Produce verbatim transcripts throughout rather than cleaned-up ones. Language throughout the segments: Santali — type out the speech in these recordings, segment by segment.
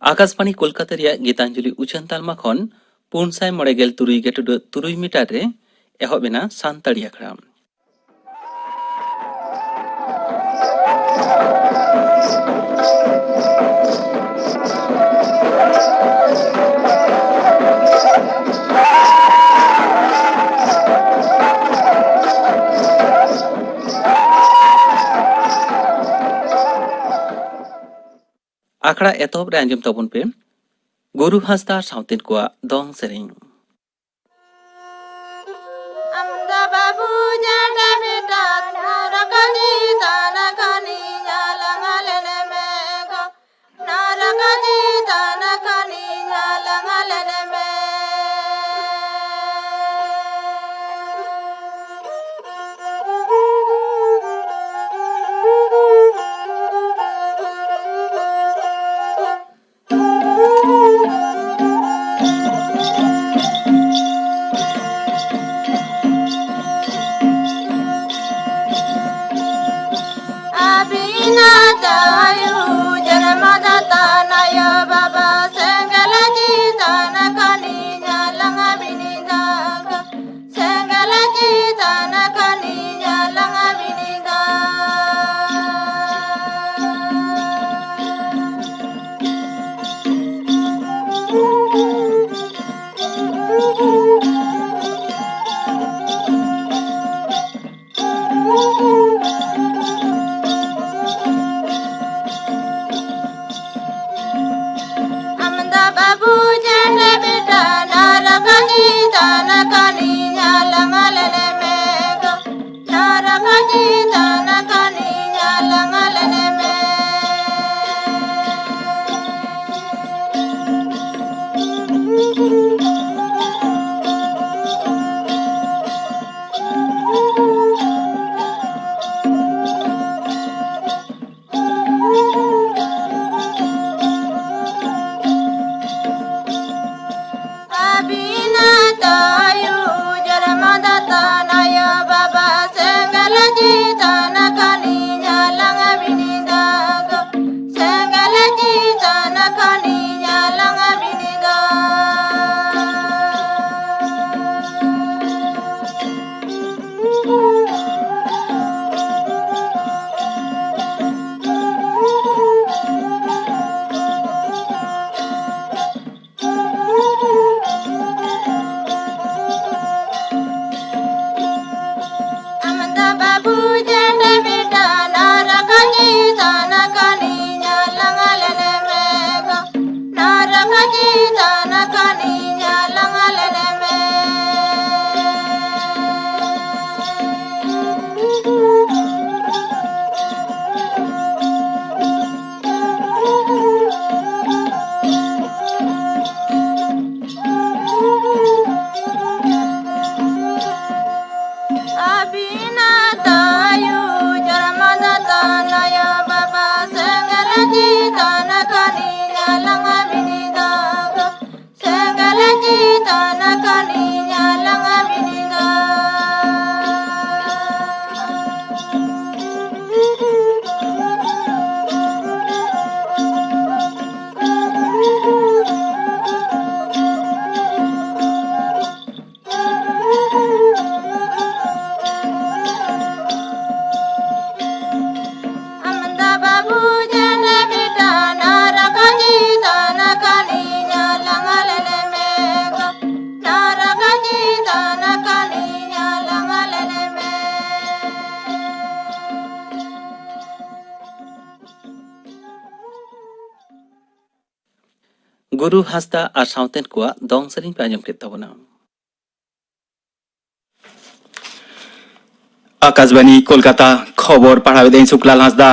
ᱟᱠᱟᱥᱵᱟᱬᱤ ᱠᱳᱞᱠᱟᱛᱟ ᱨᱮᱭᱟᱜ ᱜᱤᱛᱟᱧᱡᱚᱞᱤ ᱩᱪᱷᱟᱹᱱ ᱛᱟᱞᱢᱟ ᱠᱷᱚᱱ ᱯᱩᱱ ᱥᱟᱭ ᱢᱚᱬᱮ ᱜᱮᱞ ᱛᱩᱨᱩᱭ ᱜᱮ ᱴᱩᱰᱟᱹᱜ ᱛᱩᱨᱩᱭ ᱢᱤᱴᱟᱨ ᱨᱮ ᱮᱦᱚᱵ ᱮᱱᱟ ᱥᱟᱱᱛᱟᱲᱤ ᱟᱠᱷᱲᱟ᱾ ᱟᱠᱷᱲᱟ ᱮᱛᱚᱦᱚᱵ ᱨᱮ ᱟᱸᱡᱚᱢ ᱛᱟᱵᱚᱱ ᱯᱮ ᱜᱩᱨᱩ ᱦᱟᱸᱥᱫᱟ ᱥᱟᱶᱛᱮᱱ ᱠᱚᱣᱟᱜ ᱫᱚᱝ ᱥᱮᱨᱮᱧ᱾ ᱟᱢ ᱫᱚ ᱵᱟᱹᱵᱩ ᱡᱟᱰᱟ ᱵᱮᱴᱟ, ᱱᱚᱨᱚᱠ ᱪᱮᱛᱟᱱ ᱠᱷᱚᱱᱤᱧ ᱧᱮᱞ ᱞᱮᱱ ᱢᱮ ᱜᱚ᱾ ᱱᱚᱨᱚᱠ ᱪᱮᱛᱟᱱ ᱠᱷᱚᱱᱤᱧ ᱧᱮᱞ ᱞᱮᱱ ᱢᱮ᱾ ᱟᱹᱵᱤᱱᱟᱜ ᱡᱟᱭᱩ ᱡᱚᱱᱢ ᱫᱟᱛᱟ ᱟᱭᱳ ᱵᱟᱵᱟ, ᱥᱮᱸᱜᱮᱞ ᱪᱮᱛᱟᱱ ᱠᱷᱚᱱᱤᱧ ᱧᱮᱞ ᱟᱹᱵᱤᱱ ᱫᱚ᱾ ᱥᱮᱸᱜᱮᱞ ᱪᱮᱛᱟᱱ ᱠᱷᱚᱱᱤᱧ ᱧᱮᱞ ᱟᱹᱵᱤᱱ ᱫᱚ᱾ ᱟᱢᱫᱟ ᱵᱟᱹᱵᱩ ᱡᱮᱰᱮ ᱵᱮᱴᱟ ᱱᱟᱨᱟ ᱠᱟᱹᱧᱤ ᱛᱟᱱᱟ ᱠᱟᱹᱱᱤ ᱧᱟᱞᱟᱝ ᱟᱞᱮ ᱞᱮ ᱢᱮᱜᱟ᱾ ᱱᱟᱨᱟ ᱠᱟᱹᱧᱤ ᱛᱟᱱᱟ ᱠᱟᱹᱱᱤ ᱧᱟᱞᱟᱝ ᱟᱞᱮ ᱞᱮ ᱢᱮ᱾ ᱟᱹᱵᱤᱱᱟᱜ ᱛᱟᱭᱩ ᱡᱟᱨᱢᱟᱱᱟ ᱛᱟᱱᱟᱭᱟ ᱵᱟᱵᱟ ᱥᱮᱸᱜᱮᱞ ᱪᱮᱛᱟᱱ ᱠᱟᱹᱱᱤ ᱧᱟᱞᱟᱝ ᱵᱤᱱᱤᱫᱟᱜ᱾ ᱥᱮᱸᱜᱮᱞ ᱪᱮᱛᱟᱱ ᱠᱟᱹᱱᱤ ᱧᱟᱞᱟᱝ ᱵᱤᱱᱤᱫᱟᱜ᱾ ᱟᱢᱫᱟ ᱵᱟᱹᱵᱩ ᱡᱮᱰᱮ ᱵᱮᱴᱟ ᱱᱟᱨᱟ ᱠᱟᱹᱧᱤ ᱛᱟᱱᱟ ᱠᱟᱹᱱᱤ ᱧᱟᱞᱟᱝ ᱟᱞᱮ ᱞᱮ ᱢᱮᱜᱟ᱾ ᱱᱟᱨᱟ ᱠᱟᱹᱧᱤ ᱛᱟᱱᱟ ᱠᱟᱹᱱᱤ ᱧᱟᱞᱟᱝ ᱟᱞᱮ ᱞᱮ ᱢᱮ᱾ ᱜᱩᱨᱩ ᱦᱟᱸᱥᱫᱟ ᱟᱨ ᱥᱟᱶᱛᱮᱱ ᱠᱚᱣᱟᱜ ᱫᱚᱝ ᱥᱮᱨᱮᱧ ᱯᱮ ᱟᱸᱡᱚᱢ ᱠᱮᱫ ᱛᱟᱵᱚᱱᱟ᱾ ᱟᱠᱟᱥᱵᱟᱱᱤ ᱠᱳᱞᱠᱟᱛᱟ, ᱠᱷᱚᱵᱚᱨ ᱯᱟᱲᱦᱟᱣ ᱮᱫᱟᱹᱧ ᱥᱩᱠᱞᱟᱞ ᱦᱟᱸᱥᱫᱟ᱾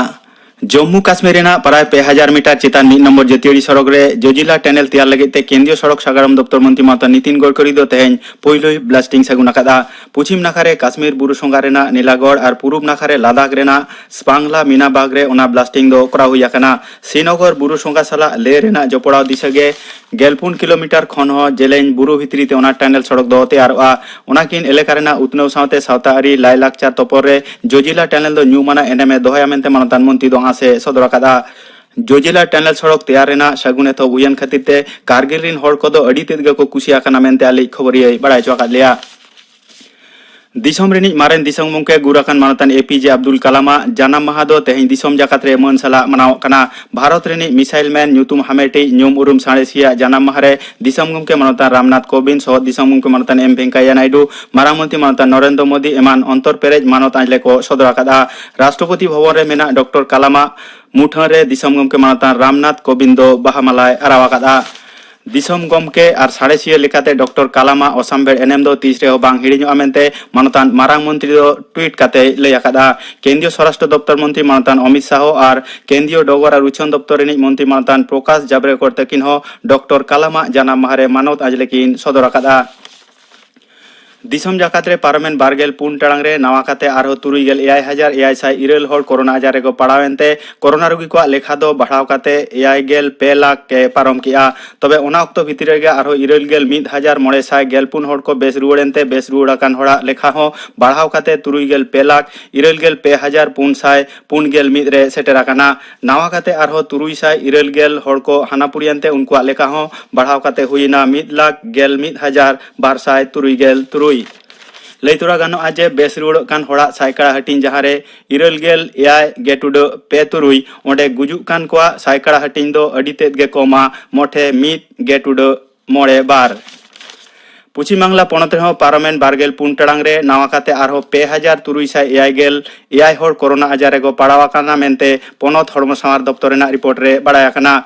ᱡᱚᱢᱢᱩ ᱠᱟᱥᱢᱤᱨ ᱨᱮᱱᱟᱜ ᱯᱨᱟᱭ ᱯᱮ ᱦᱟᱡᱟᱨ ᱢᱤᱴᱟᱨ ᱪᱮᱛᱟᱱ ᱢᱤᱫ ᱱᱚᱢᱵᱚᱨ ᱡᱟᱹᱛᱤᱭᱟᱹᱨᱤ ᱥᱚᱲᱚᱠ ᱨᱮ ᱡᱚᱡᱤᱞᱟ ᱴᱟᱱᱮᱞ ᱛᱮᱭᱟᱨ ᱞᱟᱹᱜᱤᱫ ᱛᱮ ᱠᱮᱱᱫᱨᱤᱭᱚ ᱥᱚᱲᱚᱠ ᱥᱟᱜᱟᱲᱚᱢ ᱫᱚᱯᱛᱚᱨ ᱢᱚᱱᱛᱨᱤ ᱢᱟᱱᱚᱛᱟᱱ ᱱᱤᱛᱤᱱ ᱜᱚᱰᱠᱟᱨᱤ ᱫᱚ ᱛᱮᱦᱮᱧ ᱯᱩᱭᱞᱩᱭ ᱵᱞᱟᱥᱴᱤᱝ ᱥᱟᱹᱜᱩᱱ ᱟᱠᱟᱫᱼᱟ᱾ ᱯᱚᱪᱷᱤᱢ ᱱᱟᱠᱷᱟ ᱨᱮ ᱠᱟᱥᱢᱤᱨ ᱵᱩᱨᱩ ᱥᱚᱸᱜᱷᱟ ᱨᱮᱱᱟᱜ ᱱᱤᱞᱟᱜᱚᱲ ᱟᱨ ᱯᱩᱨᱩᱵ ᱱᱟᱠᱷᱟ ᱨᱮ ᱞᱟᱫᱟᱠᱷ ᱨᱮᱱᱟᱜ ᱥᱯᱟᱝᱞᱟ ᱢᱤᱱᱟᱵᱟᱜᱽ ᱨᱮ ᱚᱱᱟ ᱵᱞᱟᱥᱴᱤᱝ ᱫᱚ ᱠᱚᱨᱟᱣ ᱦᱩᱭ ᱟᱠᱟᱱᱟ᱾ ᱥᱨᱤᱱᱚᱜᱚᱨ ᱵᱩᱨᱩ ᱥᱚᱸᱜᱷᱟ ᱥᱟᱞᱟᱜ ᱞᱮᱦ ᱨᱮᱱᱟᱜ ᱡᱚᱯᱲᱟᱣ ᱫᱤᱥᱟᱹ ᱜᱮ ᱜᱮᱞᱯᱩᱱ ᱠᱤᱞᱳᱢᱤᱴᱟᱨ ᱠᱷᱚᱱ ᱦᱚᱸ ᱡᱮᱞᱮᱧ ᱵᱩᱨᱩ ᱵᱷᱤᱛᱨᱤ ᱛᱮ ᱚᱱᱟ ᱴᱟᱱᱮᱞ ᱥᱚᱲᱚᱠ ᱫᱚ ᱛᱮᱭᱟᱨᱚᱜᱼᱟ᱾ ᱚᱱᱟᱠᱤᱱ ᱮᱞᱟᱠᱟ ᱨᱮᱱᱟᱜ ᱩᱛᱱᱟᱹᱣ ᱥᱟᱶᱛᱮ ᱥᱟᱶᱛᱟ ᱟᱹᱨᱤ ᱞᱟᱭᱼᱞᱟᱠᱪᱟᱨ ᱛᱚᱯᱚᱞ ᱨᱮ ᱡᱚᱡᱤᱞᱟ ᱴᱟᱱᱮᱞ ᱫᱚ ᱧᱩᱢᱟᱱᱟᱜ ᱮᱱᱮᱢ ᱮ ᱫᱚᱦᱚᱭᱟ ᱢᱮᱱᱛᱮ ᱢᱟᱱᱚᱛᱟᱱ ᱢᱚᱱᱛᱨᱤ ᱫᱚ ᱟᱸᱥ ᱮ ᱥᱚᱫᱚᱨ ᱟᱠᱟᱫᱼᱟ᱾ ᱡᱚᱡᱤᱞᱟ ᱴᱟᱱᱮᱞ ᱥᱚᱲᱚᱠ ᱛᱮᱭᱟᱨ ᱨᱮᱱᱟᱜ ᱥᱟᱹᱜᱩᱱ ᱮᱛᱚᱦᱚᱵ ᱦᱩᱭᱮᱱ ᱠᱷᱟᱹᱛᱤᱨ ᱛᱮ ᱠᱟᱨᱜᱤᱞ ᱨᱤᱱ ᱦᱚᱲ ᱠᱚᱫᱚ ᱟᱹᱰᱤ ᱛᱮᱫ ᱜᱮᱠᱚ ᱠᱩᱥᱤ ᱟᱠᱟᱱᱟ ᱢᱮᱱᱛᱮ ᱟᱞᱮᱭᱤᱡ ᱠᱷᱚᱵᱚᱨᱤᱭᱟᱹᱭ ᱵᱟᱲᱟᱭ ᱦᱚᱪᱚ ᱟᱠᱟᱫ ᱞᱮᱭᱟ᱾ ᱫᱤᱥᱚᱢ ᱨᱤᱱᱤᱡ ᱢᱟᱨᱮᱱ ᱫᱤᱥᱚᱢ ᱜᱚᱢᱠᱮ ᱜᱩᱨ ᱟᱠᱟᱱ ᱢᱟᱱᱚᱛᱟᱱ ᱮ ᱯᱤ ᱡᱮ ᱟᱵᱫᱩᱞ ᱠᱟᱞᱟᱢᱟᱜ ᱡᱟᱱᱟᱢ ᱢᱟᱦᱟ ᱫᱚ ᱛᱮᱦᱮᱧ ᱫᱤᱥᱚᱢ ᱡᱟᱠᱟᱛ ᱨᱮ ᱢᱟᱹᱱ ᱥᱟᱞᱟᱜ ᱢᱟᱱᱟᱣᱚᱜ ᱠᱟᱱᱟ᱾ ᱵᱷᱟᱨᱚᱛ ᱨᱤᱱᱤᱡ ᱢᱤᱥᱟᱭᱤᱞ ᱢᱮᱱ ᱧᱩᱛᱩᱢ ᱦᱟᱢᱮᱴᱤᱡ ᱧᱩᱢ ᱩᱨᱩᱢ ᱥᱟᱬᱮᱥᱤᱭᱟᱹ ᱟᱜ ᱡᱟᱱᱟᱢ ᱢᱟᱦᱟ ᱨᱮ ᱫᱤᱥᱚᱢ ᱜᱚᱢᱠᱮ ᱢᱟᱱᱚᱛᱟᱱ ᱨᱟᱢᱱᱟᱛᱷ ᱠᱳᱵᱤᱱᱫᱽ, ᱥᱚᱦᱚᱫ ᱫᱤᱥᱚᱢ ᱜᱚᱢᱠᱮ ᱢᱟᱱᱚᱛᱟᱱ ᱮᱢ ᱵᱷᱮᱝᱠᱟᱭᱟ ᱱᱟᱭᱰᱩ, ᱢᱟᱨᱟᱝ ᱢᱚᱱᱛᱨᱤ ᱢᱟᱱᱚᱛᱟᱱ ᱱᱚᱨᱮᱱᱫᱨᱚ ᱢᱳᱫᱤ ᱮᱢᱟᱱ ᱚᱱᱛᱚᱨ ᱯᱮᱨᱮᱡ ᱢᱟᱱᱚᱛ ᱟᱸᱡᱽᱞᱮ ᱠᱚ ᱥᱚᱫᱚᱨ ᱟᱠᱟᱫᱼᱟ᱾ ᱨᱟᱥᱴᱨᱚᱯᱚᱛᱤ ᱵᱷᱚᱵᱚᱱ ᱨᱮ ᱢᱮᱱᱟᱜ ᱰᱚᱠᱴᱚᱨ ᱠᱟᱞᱟᱢᱟᱜ ᱢᱩᱴᱷᱟᱹᱱ ᱨᱮ ᱫᱤᱥᱚᱢ ᱜᱚᱢᱠᱮ ᱢᱟᱱᱚᱛᱟᱱ ᱨᱟᱢᱱᱟᱛᱷ ᱠᱳᱵᱤᱱᱫᱽ ᱫᱚ ᱵᱟᱦᱟ ᱢᱟᱞᱟᱭ ᱟᱨᱟᱣ ᱟᱠᱟᱫᱼᱟ᱾ ᱫᱤᱥᱚᱢ ᱜᱚᱢᱠᱮ ᱟᱨ ᱥᱟᱬᱮᱥᱤᱭᱟᱹ ᱞᱮᱠᱟᱛᱮ ᱰᱚᱠᱴᱚᱨ ᱠᱟᱞᱟᱢᱟᱜ ᱚᱥᱟᱢᱵᱷᱮᱲ ᱮᱱᱮᱢ ᱫᱚ ᱛᱤᱥ ᱨᱮᱦᱚᱸ ᱵᱟᱝ ᱦᱤᱲᱤᱧᱚᱜᱼᱟ ᱢᱮᱱᱛᱮ ᱢᱟᱱᱚᱛᱟᱱ ᱢᱟᱨᱟᱝ ᱢᱚᱱᱛᱨᱤ ᱫᱚ ᱴᱩᱭᱤᱴ ᱠᱟᱛᱮᱭ ᱞᱟᱹᱭ ᱟᱠᱟᱫᱼᱟ᱾ ᱠᱮᱱᱫᱨᱤᱭᱚ ᱥᱚᱨᱟᱥᱴᱨᱚ ᱫᱚᱯᱛᱚᱨ ᱢᱚᱱᱛᱨᱤ ᱢᱟᱱᱚᱛᱟᱱ ᱚᱢᱤᱛ ᱥᱟᱦᱚ ᱟᱨ ᱠᱮᱱᱫᱨᱤᱭᱚ ᱰᱚᱜᱚᱨ ᱟᱨ ᱩᱪᱷᱟᱹᱱ ᱫᱚᱯᱛᱚᱨ ᱨᱤᱱᱤᱡ ᱢᱚᱱᱛᱨᱤ ᱢᱟᱱᱚᱛᱟᱱ ᱯᱨᱚᱠᱟᱥ ᱡᱟᱵᱨᱮᱠᱚᱨ ᱛᱟᱹᱠᱤᱱ ᱦᱚᱸ ᱰᱚᱠᱴᱚᱨ ᱠᱟᱞᱟᱢᱟᱜ ᱡᱟᱱᱟᱢ ᱢᱟᱦᱟ ᱨᱮ ᱢᱟᱱᱚᱛ ᱟᱸᱡᱽᱞᱮ ᱠᱤᱱ ᱥᱚᱫᱚᱨ ᱟᱠᱟᱫᱼᱟ᱾ ᱫᱤᱥᱚᱢ ᱡᱟᱠᱟᱛ ᱨᱮ ᱯᱟᱨᱚᱢᱮᱱ ᱵᱟᱨᱜᱮᱞ ᱯᱩᱱ ᱴᱟᱲᱟᱝ ᱨᱮ ᱱᱟᱣᱟ ᱠᱟᱛᱮ ᱟᱨᱦᱚᱸ ᱛᱩᱨᱩᱭ ᱜᱮᱞ ᱮᱭᱟᱭ ᱦᱟᱡᱟᱨ ᱮᱭᱟᱭ ᱥᱟᱭ ᱤᱨᱟᱹᱞ ᱦᱚᱲ ᱠᱳᱨᱳᱱᱟ ᱟᱡᱟᱨ ᱨᱮᱠᱚ ᱯᱟᱲᱟᱣ ᱮᱱᱛᱮ ᱠᱳᱨᱳᱱᱟ ᱨᱩᱜᱤ ᱠᱚᱣᱟᱜ ᱞᱮᱠᱷᱟ ᱫᱚ ᱵᱟᱲᱦᱟᱣ ᱠᱟᱛᱮ ᱮᱭᱟᱭ ᱜᱮᱞ ᱯᱮ ᱞᱟᱠᱷ ᱮ ᱯᱟᱨᱚᱢ ᱠᱮᱜᱼᱟ᱾ ᱛᱚᱵᱮ ᱚᱱᱟ ᱚᱠᱛᱚ ᱵᱷᱤᱛᱤᱨ ᱨᱮᱜᱮ ᱟᱨᱦᱚᱸ ᱤᱨᱟᱹᱞ ᱜᱮᱞ ᱢᱤᱫ ᱦᱟᱡᱟᱨ ᱢᱚᱬᱮ ᱥᱟᱭ ᱜᱮᱞ ᱯᱩᱱ ᱦᱚᱲ ᱠᱚ ᱵᱮᱥ ᱨᱩᱣᱟᱹᱲ ᱮᱱᱛᱮ ᱵᱮᱥ ᱨᱩᱣᱟᱹᱲ ᱟᱠᱟᱱ ᱦᱚᱲᱟᱜ ᱞᱮᱠᱷᱟ ᱦᱚᱸ ᱵᱟᱲᱦᱟᱣ ᱠᱟᱛᱮ ᱛᱩᱨᱩᱭ ᱜᱮᱞ ᱯᱮ ᱞᱟᱠᱷ ᱤᱨᱟᱹᱞ ᱜᱮᱞ ᱯᱮ ᱦᱟᱡᱟᱨ ᱯᱩᱱ ᱥᱟᱭ ᱯᱩᱱ ᱜᱮᱞ ᱢᱤᱫ ᱨᱮ ᱥᱮᱴᱮᱨ ᱟᱠᱟᱱᱟ᱾ ᱱᱟᱣᱟ ᱠᱟᱛᱮ ᱟᱨᱦᱚᱸ ᱛᱩᱨᱩᱭ ᱥᱟᱭ ᱤᱨᱟᱹᱞ ᱜᱮᱞ ᱦᱚᱲ ᱠᱚ ᱦᱟᱱᱟᱯᱩᱨᱤᱭᱮᱱ ᱛᱮ ᱩᱱᱠᱩᱣᱟᱜ ᱞᱮᱠᱷᱟ ᱦᱚᱸ ᱵᱟᱲᱦᱟᱣ ᱠᱟᱛᱮ ᱦᱩᱭᱮᱱᱟ ᱢᱤᱫ ᱞᱟᱠᱷ ᱜᱮᱞ ᱢᱤᱫ ᱦᱟᱡᱟᱨ ᱵᱟᱨ ᱥᱟᱭ ᱛᱩᱨᱩᱭ ᱜᱮᱞ ᱛᱩᱨᱩᱭ᱾ ᱞᱟᱹᱭ ᱛᱚᱨᱟ ᱜᱟᱱᱚᱜᱼᱟ ᱡᱮ ᱵᱮᱥ ᱨᱩᱣᱟᱹᱲᱚᱜ ᱠᱟᱱ ᱦᱚᱲᱟᱜ ᱥᱟᱭᱠᱟᱲᱟ ᱦᱟᱹᱴᱤᱧ, ᱡᱟᱦᱟᱸ ᱨᱮ ᱤᱨᱟᱹᱞ ᱜᱮᱞ ᱮᱭᱟᱭ ᱜᱮ ᱴᱩᱰᱟᱹᱜ ᱯᱮ ᱛᱩᱨᱩᱭ, ᱚᱸᱰᱮ ᱜᱩᱡᱩᱜ ᱠᱟᱱ ᱠᱚᱣᱟᱜ ᱥᱟᱭᱠᱟᱲᱟ ᱦᱟᱹᱴᱤᱧ ᱫᱚ ᱟᱹᱰᱤ ᱛᱮᱫ ᱜᱮ ᱠᱚᱢᱟ, ᱢᱚᱴᱷᱮ ᱢᱤᱫ ᱜᱮ ᱴᱩᱰᱟᱹᱜ ᱢᱚᱬᱮ ᱵᱟᱨ᱾ ᱯᱚᱪᱷᱤᱢ ᱵᱟᱝᱞᱟ ᱯᱚᱱᱚᱛ ᱨᱮᱦᱚᱸ ᱯᱟᱨᱚᱢᱮᱱ ᱵᱟᱨᱜᱮᱞ ᱯᱩᱱ ᱴᱟᱲᱟᱝ ᱨᱮ ᱱᱟᱣᱟ ᱠᱟᱛᱮ ᱟᱨᱦᱚᱸ ᱯᱮ ᱦᱟᱡᱟᱨ ᱛᱩᱨᱩᱭ ᱥᱟᱭ ᱮᱭᱟᱭ ᱜᱮᱞ ᱮᱭᱟᱭ ᱦᱚᱲ ᱠᱳᱨᱳᱱᱟ ᱟᱡᱟᱨ ᱨᱮᱠᱚ ᱯᱟᱲᱟᱣ ᱟᱠᱟᱱᱟ ᱢᱮᱱᱛᱮ ᱯᱚᱱᱚᱛ ᱦᱚᱲᱢᱚ ᱥᱟᱶᱟᱨ ᱫᱚᱯᱛᱚᱨ ᱨᱮᱱᱟᱜ ᱨᱤᱯᱳᱨᱴ ᱨᱮ ᱵᱟᱲᱟᱭ ᱟᱠᱟᱱᱟ᱾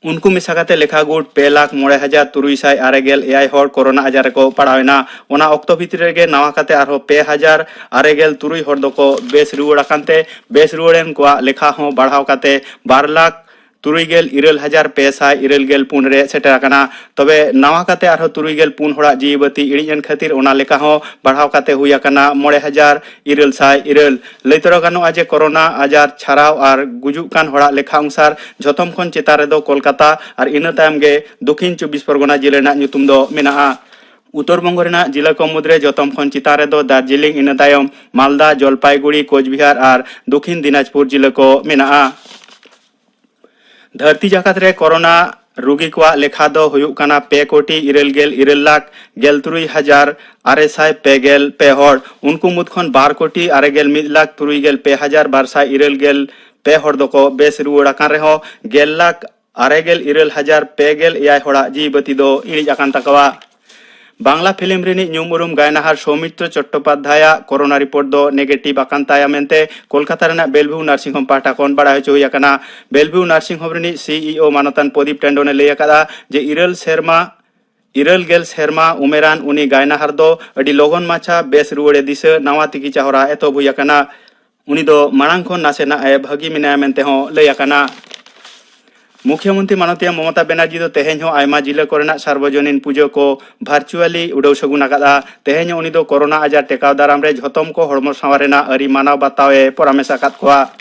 ᱩᱱᱠᱩ ᱢᱮᱥᱟ ᱠᱟᱛᱮ ᱞᱮᱠᱷᱟ ᱜᱩᱴ ᱯᱮ ᱞᱟᱠᱷ ᱢᱚᱬᱮ ᱦᱟᱡᱟᱨ ᱛᱩᱨᱩᱭ ᱥᱟᱭ ᱟᱨᱮ ᱜᱮᱞ ᱮᱭᱟᱭ ᱦᱚᱲ ᱠᱳᱨᱳᱱᱟ ᱟᱡᱟᱨ ᱨᱮᱠᱚ ᱯᱟᱲᱟᱣ ᱮᱱᱟ᱾ ᱚᱱᱟ ᱚᱠᱛᱚ ᱵᱷᱤᱛᱨᱤ ᱨᱮᱜᱮ ᱱᱟᱣᱟ ᱠᱟᱛᱮ ᱟᱨᱦᱚᱸ ᱯᱮ ᱦᱟᱡᱟᱨ ᱟᱨᱮ ᱜᱮᱞ ᱛᱩᱨᱩᱭ ᱦᱚᱲ ᱫᱚᱠᱚ ᱵᱮᱥ ᱨᱩᱣᱟᱹᱲ ᱟᱠᱟᱱ ᱛᱮ ᱵᱮᱥ ᱨᱩᱣᱟᱹᱲᱮᱱ ᱠᱚᱣᱟᱜ ᱞᱮᱠᱷᱟ ᱦᱚᱸ ᱵᱟᱲᱦᱟᱣ ᱠᱟᱛᱮ ᱵᱟᱨ ᱞᱟᱠᱷ ᱛᱩᱨᱩᱭ ᱜᱮᱞ ᱤᱨᱟᱹᱞ ᱦᱟᱡᱟᱨ ᱯᱮ ᱥᱟᱭ ᱤᱨᱟᱹᱞ ᱜᱮᱞ ᱯᱩᱱ ᱨᱮ ᱥᱮᱴᱮᱨ ᱟᱠᱟᱱᱟ᱾ ᱛᱚᱵᱮ ᱱᱟᱣᱟ ᱠᱟᱛᱮ ᱟᱨᱦᱚᱸ ᱛᱩᱨᱩᱭ ᱜᱮᱞ ᱯᱩᱱ ᱦᱚᱲᱟᱜ ᱡᱤᱣᱤ ᱵᱟᱹᱛᱤ ᱤᱬᱤᱡ ᱮᱱ ᱠᱷᱟᱹᱛᱤᱨ ᱚᱱᱟ ᱞᱮᱠᱷᱟ ᱦᱚᱸ ᱵᱟᱲᱦᱟᱣ ᱠᱟᱛᱮ ᱦᱩᱭ ᱟᱠᱟᱱᱟ ᱢᱚᱬᱮ ᱦᱟᱡᱟᱨ ᱤᱨᱟᱹᱞ ᱥᱟᱭ ᱤᱨᱟᱹᱞ᱾ ᱞᱟᱹᱭ ᱛᱚᱨᱟ ᱜᱟᱱᱚᱜᱼᱟ ᱡᱮ ᱠᱳᱨᱳᱱᱟ ᱟᱡᱟᱨ ᱪᱷᱟᱨᱟᱣ ᱟᱨ ᱜᱩᱡᱩᱜ ᱠᱟᱱ ᱦᱚᱲᱟᱜ ᱞᱮᱠᱷᱟ ᱚᱱᱩᱥᱟᱨ ᱡᱷᱚᱛᱚᱢ ᱠᱷᱚᱱ ᱪᱮᱛᱟᱱ ᱨᱮᱫᱚ ᱠᱳᱞᱠᱟᱛᱟ ᱟᱨ ᱤᱱᱟᱹ ᱛᱟᱭᱚᱢ ᱜᱮ ᱫᱚᱠᱷᱤᱱ ᱪᱚᱵᱵᱤᱥ ᱯᱚᱨᱜᱚᱱᱟ ᱡᱤᱞᱟᱹ ᱨᱮᱱᱟᱜ ᱧᱩᱛᱩᱢ ᱫᱚ ᱢᱮᱱᱟᱜᱼᱟ᱾ ᱩᱛᱛᱚᱨ ᱵᱚᱝᱜᱚ ᱨᱮᱱᱟᱜ ᱡᱤᱞᱟᱹ ᱠᱚ ᱢᱩᱫᱽᱨᱮ ᱡᱷᱚᱛᱚᱢ ᱠᱷᱚᱱ ᱪᱮᱛᱟᱱ ᱨᱮᱫᱚ ᱫᱟᱨᱡᱤᱞᱤᱝ, ᱤᱱᱟᱹ ᱛᱟᱭᱚᱢ ᱢᱟᱞᱫᱟ, ᱡᱚᱞᱯᱟᱭᱜᱩᱲᱤ, ᱠᱳᱪᱵᱤᱦᱟᱨ ᱟᱨ ᱫᱚᱠᱷᱤᱱ ᱫᱤᱱᱟᱡᱽᱯᱩᱨ ᱡᱤᱞᱟᱹ ᱠᱚ ᱢᱮᱱᱟᱜᱼᱟ᱾ ᱫᱷᱟᱹᱨᱛᱤ ᱡᱟᱠᱟᱛ ᱨᱮ ᱠᱳᱨᱳᱱᱟ ᱨᱩᱜᱤ ᱠᱚᱣᱟᱜ ᱞᱮᱠᱷᱟ ᱫᱚ ᱦᱩᱭᱩᱜ ᱠᱟᱱᱟ ᱯᱮ ᱠᱳᱴᱤ ᱤᱨᱟᱹᱞ ᱜᱮᱞ ᱤᱨᱟᱹᱞ ᱞᱟᱠᱷ ᱜᱮᱞ ᱛᱩᱨᱩᱭ ᱦᱟᱡᱟᱨ ᱟᱨᱮ ᱥᱟᱭ ᱯᱮ ᱜᱮᱞ ᱯᱮ ᱦᱚᱲ᱾ ᱩᱱᱠᱩ ᱢᱩᱫᱽ ᱠᱷᱚᱱ ᱵᱟᱨ ᱠᱳᱴᱤ ᱟᱨᱮ ᱜᱮᱞ ᱢᱤᱫ ᱞᱟᱠᱷ ᱛᱩᱨᱩᱭ ᱜᱮᱞ ᱯᱮ ᱦᱟᱡᱟᱨ ᱵᱟᱨ ᱥᱟᱭ ᱤᱨᱟᱹᱞ ᱜᱮᱞ ᱯᱮ ᱦᱚᱲ ᱫᱚᱠᱚ ᱵᱮᱥ ᱨᱩᱣᱟᱹᱲ ᱟᱠᱟᱱ ᱨᱮᱦᱚᱸ, ᱜᱮᱞ ᱞᱟᱠᱷ ᱟᱨᱮ ᱜᱮᱞ ᱤᱨᱟᱹᱞ ᱦᱟᱡᱟᱨ ᱯᱮ ᱜᱮᱞ ᱮᱭᱟᱭ ᱦᱚᱲᱟᱜ ᱡᱤᱣᱤ ᱵᱟᱹᱛᱤ ᱫᱚ ᱤᱬᱤᱡ ᱟᱠᱟᱱ ᱛᱟᱠᱚᱣᱟ᱾ ᱵᱟᱝᱞᱟ ᱯᱷᱤᱞᱢ ᱨᱤᱱᱤᱡ ᱧᱩᱢ ᱩᱨᱩᱢ ᱜᱟᱭᱱᱟᱦᱟᱨ ᱥᱳᱢᱤᱛᱨᱚ ᱪᱚᱴᱴᱳᱯᱟᱫᱽᱫᱷᱟᱭᱟᱜ ᱠᱳᱨᱳᱱᱟ ᱨᱤᱯᱳᱨᱴ ᱫᱚ ᱱᱮᱜᱮᱴᱤᱵᱷ ᱟᱠᱟᱱ ᱛᱟᱭᱟ ᱢᱮᱱᱛᱮ ᱠᱳᱞᱠᱟᱛᱟ ᱨᱮᱱᱟᱜ ᱵᱮᱞᱵᱷᱤᱣ ᱱᱟᱨᱥᱤᱝ ᱦᱳᱢ ᱯᱟᱦᱴᱟ ᱠᱷᱚᱱ ᱵᱟᱲᱟᱭ ᱦᱚᱪᱚ ᱦᱩᱭ ᱟᱠᱟᱱᱟ᱾ ᱵᱮᱞᱵᱷᱤᱣ ᱱᱟᱨᱥᱤᱝ ᱦᱳᱢ ᱨᱤᱱᱤᱡ ᱥᱤ ᱤ ᱳ ᱢᱟᱱᱚᱛᱟᱱ ᱯᱨᱚᱫᱤᱯ ᱴᱮᱱᱰᱚᱱ ᱮ ᱞᱟᱹᱭ ᱟᱠᱟᱫᱟ ᱡᱮ ᱤᱨᱟᱹᱞ ᱥᱮᱨᱢᱟ, ᱤᱨᱟᱹᱞ ᱜᱮᱞ ᱥᱮᱨᱢᱟ ᱩᱢᱮᱨᱟᱱ ᱩᱱᱤ ᱜᱟᱭᱱᱟᱦᱟᱨ ᱫᱚ ᱟᱹᱰᱤ ᱞᱚᱜᱚᱱ ᱢᱟᱪᱷᱟ ᱵᱮᱥ ᱨᱩᱣᱟᱹᱲᱮ ᱫᱤᱥᱟᱹ ᱱᱟᱣᱟ ᱛᱤᱠᱤᱪᱷᱟ ᱦᱚᱨᱟ ᱮᱛᱚᱦᱚᱵ ᱦᱩᱭ ᱟᱠᱟᱱᱟ᱾ ᱩᱱᱤ ᱫᱚ ᱢᱟᱲᱟᱝ ᱠᱷᱚᱱ ᱱᱟᱥᱮᱱᱟᱜ ᱮ ᱵᱷᱟᱹᱜᱤ ᱢᱮᱱᱟᱭᱟ ᱢᱮᱱᱛᱮ ᱦᱚᱸ ᱞᱟᱹᱭ ᱟᱠᱟᱱᱟ᱾ ᱢᱩᱠᱷᱭᱚᱢᱚᱱᱛᱨᱤ ᱢᱟᱱᱚᱛᱤᱭᱟᱹ ᱢᱚᱢᱚᱛᱟ ᱵᱮᱱᱟᱨᱡᱤ ᱫᱚ ᱛᱮᱦᱮᱧ ᱦᱚᱸ ᱟᱭᱢᱟ ᱡᱤᱞᱟᱹ ᱠᱚᱨᱮᱱᱟᱜ ᱥᱟᱨᱵᱚᱡᱚᱱᱤᱱ ᱯᱩᱡᱟᱹ ᱠᱚ ᱵᱷᱟᱨᱪᱩᱣᱟᱞᱤ ᱩᱰᱟᱹᱣ ᱥᱟᱹᱜᱩᱱ ᱟᱠᱟᱫᱼᱟ᱾ ᱛᱮᱦᱮᱧ ᱦᱚᱸ ᱩᱱᱤ ᱫᱚ ᱠᱳᱨᱳᱱᱟ ᱟᱡᱟᱨ ᱴᱮᱠᱟᱣ ᱫᱟᱨᱟᱢ ᱨᱮ ᱡᱷᱚᱛᱚᱢ ᱠᱚ ᱦᱚᱲᱢᱚ ᱥᱟᱶᱟᱨ ᱨᱮᱱᱟᱜ ᱟᱹᱨᱤ ᱢᱟᱱᱟᱣ ᱵᱟᱛᱟᱣ ᱮ ᱯᱚᱨᱟᱢᱮᱥ ᱟᱠᱟᱫ ᱠᱚᱣᱟ᱾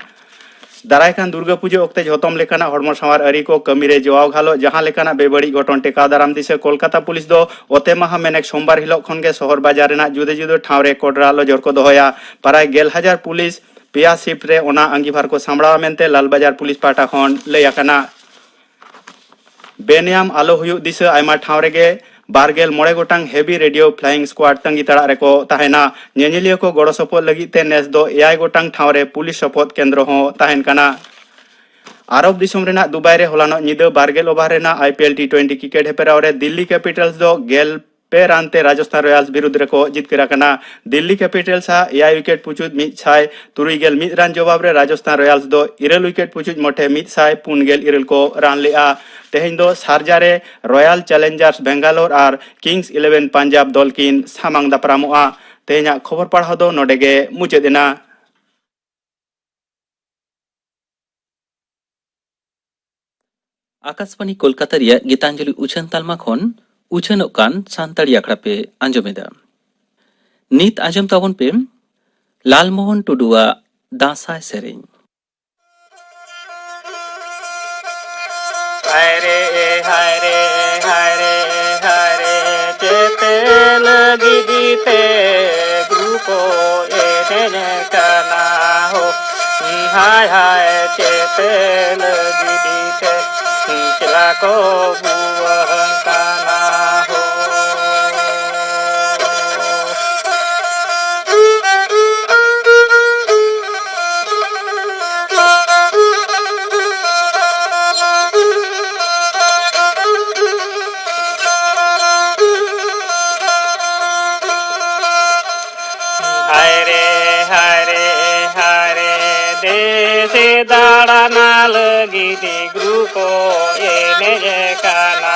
ᱫᱟᱨᱟᱭ ᱠᱟᱱ ᱫᱩᱨᱜᱟᱹ ᱯᱩᱡᱟᱹ ᱚᱠᱛᱮ ᱡᱷᱚᱛᱚᱢ ᱞᱮᱠᱟᱱᱟᱜ ᱦᱚᱲᱢᱚ ᱥᱟᱶᱟᱨ ᱟᱹᱨᱤ ᱠᱚ ᱠᱟᱹᱢᱤ ᱨᱮ ᱡᱚᱣᱟᱣ ᱜᱷᱟᱞᱚᱜ ᱡᱟᱦᱟᱸ ᱞᱮᱠᱟᱱᱟᱜ ᱵᱮᱵᱟᱹᱲᱤᱡ ᱜᱷᱚᱴᱚᱱ ᱴᱮᱠᱟᱣ ᱫᱟᱨᱟᱢ ᱫᱤᱥᱟᱹ ᱠᱳᱞᱠᱟᱛᱟ ᱯᱩᱞᱤᱥ ᱫᱚ ᱚᱛᱮ ᱢᱟᱦᱟ ᱢᱮᱱᱮᱠ ᱥᱳᱢᱵᱟᱨ ᱦᱤᱞᱳᱜ ᱠᱷᱚᱱ ᱜᱮ ᱥᱚᱦᱚᱨ ᱵᱟᱡᱟᱨ ᱨᱮᱱᱟᱜ ᱡᱩᱫᱟᱹ ᱡᱩᱫᱟᱹ ᱴᱷᱟᱶ ᱨᱮ ᱠᱚᱰᱨᱟ ᱞᱚᱡᱚᱨ ᱠᱚ ᱫᱚᱦᱚᱭᱟ᱾ ᱯᱨᱟᱭ ᱜᱮᱞ ᱦᱟᱡᱟᱨ ᱯᱩᱞᱤᱥ ᱯᱮᱭᱟ ᱥᱤᱯᱴ ᱨᱮ ᱚᱱᱟ ᱟᱸᱜᱤᱵᱷᱟᱨ ᱠᱚ ᱥᱟᱢᱵᱲᱟᱣᱟ ᱢᱮᱱᱛᱮ ᱞᱟᱞᱵᱟᱡᱟᱨ ᱯᱩᱞᱤᱥ ᱯᱟᱦᱴᱟ ᱠᱷᱚᱱ ᱞᱟᱹᱭ ᱟᱠᱟᱱᱟ᱾ ᱵᱮᱱᱮᱭᱟᱢ ᱟᱞᱚ ᱦᱩᱭᱩᱜ ᱫᱤᱥᱟᱹ ᱟᱭᱢᱟ ᱴᱷᱟᱶ ᱨᱮᱜᱮ ᱵᱟᱨ ᱜᱮᱞ ᱢᱚᱬᱮ ᱜᱚᱴᱟᱝ ᱦᱮᱵᱤ ᱨᱮᱰᱤᱭᱳ ᱯᱷᱞᱟᱭᱤᱝ ᱥᱠᱣᱟᱰ ᱛᱟᱺᱜᱤ ᱛᱟᱲᱟᱜ ᱨᱮᱠᱚ ᱛᱟᱦᱮᱱᱟ᱾ ᱧᱮᱧᱮᱞᱤᱭᱟᱹ ᱠᱚ ᱜᱚᱲᱚ ᱥᱚᱯᱚᱦᱚᱫ ᱞᱟᱹᱜᱤᱫ ᱛᱮ ᱱᱮᱥ ᱫᱚ ᱮᱭᱟᱭ ᱜᱚᱴᱟᱝ ᱴᱷᱟᱶ ᱨᱮ ᱯᱩᱞᱤᱥ ᱥᱚᱯᱚᱦᱚᱫ ᱠᱮᱱᱫᱨᱚ ᱦᱚᱸ ᱛᱟᱦᱮᱱ ᱠᱟᱱᱟ᱾ ᱟᱨᱚᱵ ᱫᱤᱥᱚᱢ ᱨᱮᱱᱟᱜ ᱫᱩᱵᱟᱭ ᱨᱮ ᱦᱚᱞᱟᱱᱚᱜ ᱧᱤᱫᱟᱹ ᱵᱟᱨ ᱜᱮᱞ ᱳᱵᱷᱟᱨ ᱨᱮᱱᱟᱜ I P L T twenty cricket ᱦᱮᱯᱨᱟᱣ ᱨᱮ ᱫᱤᱞᱞᱤ ᱠᱮᱯᱤᱴᱟᱞᱥ ᱫᱚ ᱜᱮᱞ ᱯᱮ ᱨᱟᱱ ᱛᱮ ᱨᱟᱡᱚᱥᱛᱷᱟᱱ ᱨᱚᱭᱟᱞᱥ ᱵᱤᱨᱩᱫᱷ ᱨᱮᱠᱚ ᱡᱤᱛᱠᱟᱹᱨ ᱟᱠᱟᱱᱟ᱾ ᱫᱤᱞᱞᱤ ᱠᱮᱯᱤᱴᱟᱞᱥ ᱟᱜ ᱮᱭᱟᱭ ᱣᱤᱠᱮᱴ ᱯᱩᱪᱩᱡ ᱢᱤᱫ ᱥᱟᱭ ᱛᱩᱨᱩᱭ ᱜᱮᱞ ᱢᱤᱫ ᱨᱟᱱ ᱡᱚᱵᱟᱵ ᱨᱮ ᱨᱟᱡᱚᱥᱛᱷᱟᱱ ᱨᱚᱭᱟᱞᱥ ᱫᱚ ᱤᱨᱟᱹᱞ ᱣᱤᱠᱮᱴ ᱯᱩᱪᱩᱡ ᱢᱚᱴᱷᱮ ᱢᱤᱫ ᱥᱟᱭ ᱯᱩᱱ ᱜᱮᱞ ᱤᱨᱟᱹᱞ ᱠᱚ ᱨᱟᱱ ᱞᱮᱫᱼᱟ᱾ ᱛᱮᱦᱮᱧ ᱫᱚ ᱥᱟᱨᱡᱟ ᱨᱮ ᱨᱚᱭᱟᱞ ᱪᱮᱞᱮᱧᱡᱟᱨᱥ ᱵᱮᱝᱜᱟᱞᱳᱨ ᱟᱨ ᱠᱤᱝᱥ ᱤᱞᱮᱵᱷᱮᱱ ᱯᱟᱧᱡᱟᱵᱽ ᱫᱚᱞ ᱠᱤᱱ ᱥᱟᱢᱟᱝ ᱫᱟᱯᱨᱟᱢᱚᱜᱼᱟ᱾ ᱛᱮᱦᱮᱧᱟᱜ ᱠᱷᱚᱵᱚᱨ ᱯᱟᱲᱦᱟᱣ ᱫᱚ ᱱᱚᱰᱮ ᱜᱮ ᱢᱩᱪᱟᱹᱫ ᱮᱱᱟ᱾ ᱟᱠᱟᱥᱵᱟᱱᱤ ᱠᱳᱞᱠᱟᱛᱟ ᱨᱮᱭᱟᱜ ᱜᱤᱛᱟᱧᱡᱚᱞᱤ ᱩᱪᱷᱟᱹᱱ ᱛᱟᱞᱢᱟ ᱠᱷᱚᱱ ᱩᱪᱷᱟᱹᱱᱚᱜ ᱠᱟᱱ ᱥᱟᱱᱛᱟᱲᱤ ᱟᱠᱷᱲᱟ ᱯᱮ ᱟᱸᱡᱚᱢᱮᱫᱟ᱾ ᱱᱤᱛ ᱟᱸᱡᱚᱢ ᱛᱟᱵᱚᱱ ᱯᱮ ᱞᱟᱞᱢᱳᱦᱚᱱ ᱴᱩᱰᱩᱣᱟᱜ ᱫᱟᱸᱥᱟᱭ ᱥᱮᱨᱮᱧ᱾ ᱦᱟᱭ ᱨᱮ, ᱦᱟᱭ ᱨᱮ, ᱦᱟᱭ ᱨᱮ, ᱦᱟᱭ ᱨᱮ, ᱪᱮᱛᱮ ᱞᱟᱹᱜᱤᱫ ᱛᱮ ᱜᱩᱨᱩ ᱠᱚ ᱮᱱᱮᱡ ᱠᱟᱱᱟ ᱦᱳ᱾ ᱦᱟᱭ, ᱦᱟᱭ, ᱪᱮᱛᱮ ᱞᱟᱹᱜᱤᱫ ᱛᱮ ᱪᱮᱞᱟ ᱠᱚ ᱵᱩᱣᱟᱹᱝ ᱠᱟᱱᱟ ᱦᱳ᱾ ᱦᱟᱭ ᱨᱮ, ᱦᱟᱭ ᱨᱮ, ᱦᱟᱭ ᱨᱮ, ᱫᱮᱥᱮ ᱫᱟᱬᱟᱱᱟ ᱞᱟᱹᱜᱤᱫ ᱜᱩᱨᱩ ᱠᱚ ᱮᱱᱮᱡ ᱠᱟᱱᱟ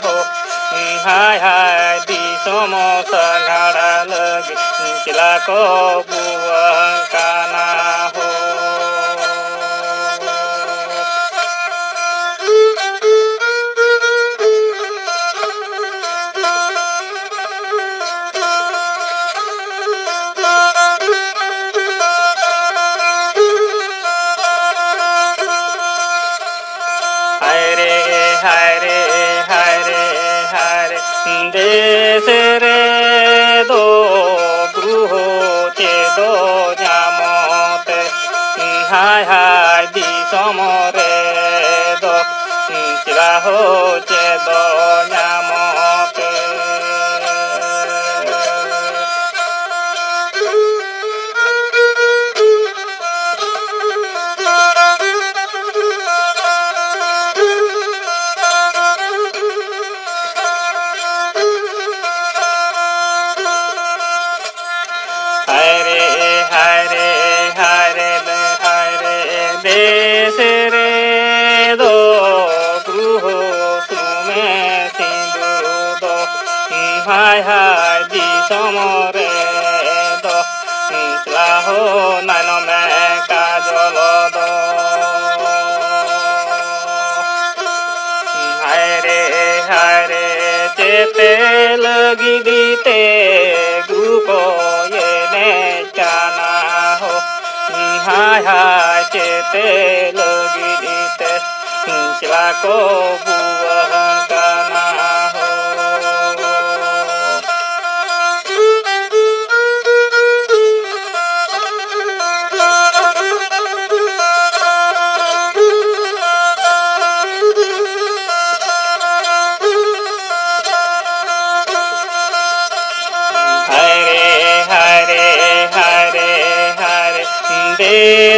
ᱦᱳ᱾ ᱦᱟᱭ ᱦᱟᱭ, ᱫᱤᱥᱚᱢ ᱥᱟᱸᱜᱷᱟᱲ ᱞᱟᱹᱜᱤᱫ ᱪᱮᱞᱟ ᱠᱚ ᱵᱩᱣᱟᱹᱝ ᱠᱟᱱᱟ ᱦᱳ᱾ ᱦᱟᱭ ᱨᱮ, ᱦᱟᱭ ᱨᱮ, ᱦᱟᱭ ᱨᱮ, ᱦᱟᱭ ᱨᱮ, ᱫᱮᱥ ᱨᱮᱫᱚ ᱜᱨᱩᱦᱚ ᱪᱮᱫ ᱫᱚ ᱧᱟᱢᱚᱜ ᱛᱮ? ᱦᱟᱭ ᱦᱟᱭ, ᱫᱤᱥᱚᱢ ᱨᱮᱫᱚ ᱪᱮᱞᱟ ᱦᱳ ᱪᱮᱫ ᱫᱚ ᱧᱟᱢᱚᱜ ᱛᱮ? ᱦᱟᱭ ᱨᱮ, ᱦᱟᱭ ᱨᱮ, ᱦᱟᱭ ᱨᱮ, ᱦᱟᱭ ᱨᱮ, ᱫᱮᱥ ᱨᱮᱫᱚ ᱜᱨᱩᱦᱚ ᱥᱩᱢᱮ ᱥᱤᱸᱫᱩᱨ ᱫᱚ, ᱦᱟᱭ ᱦᱟᱭ ᱫᱤᱥᱚᱢ ᱨᱮᱫᱚ ᱪᱮᱞᱟ ᱦᱳ ᱱᱟᱭᱱᱚᱢᱮ ᱠᱟᱡᱚᱞ ᱫᱚ᱾ ᱦᱟᱭ ᱨᱮ, ᱦᱟᱭ ᱨᱮ, ᱪᱮᱛᱮ ᱞᱟᱹᱜᱤᱫ ᱛᱮ ᱜᱩᱨᱩ ᱠᱚ ᱮᱱᱮᱡ ᱠᱟᱱᱟ ᱦᱳ᱾ ᱦᱟᱭ ᱦᱟᱭ, ᱪᱮᱛᱮ ᱞᱟᱹᱜᱤᱫ ᱛᱮ ᱪᱮᱞᱟ ᱠᱚ ᱵᱩᱣᱟᱹᱝ ᱠᱟᱱᱟ ᱦᱳ᱾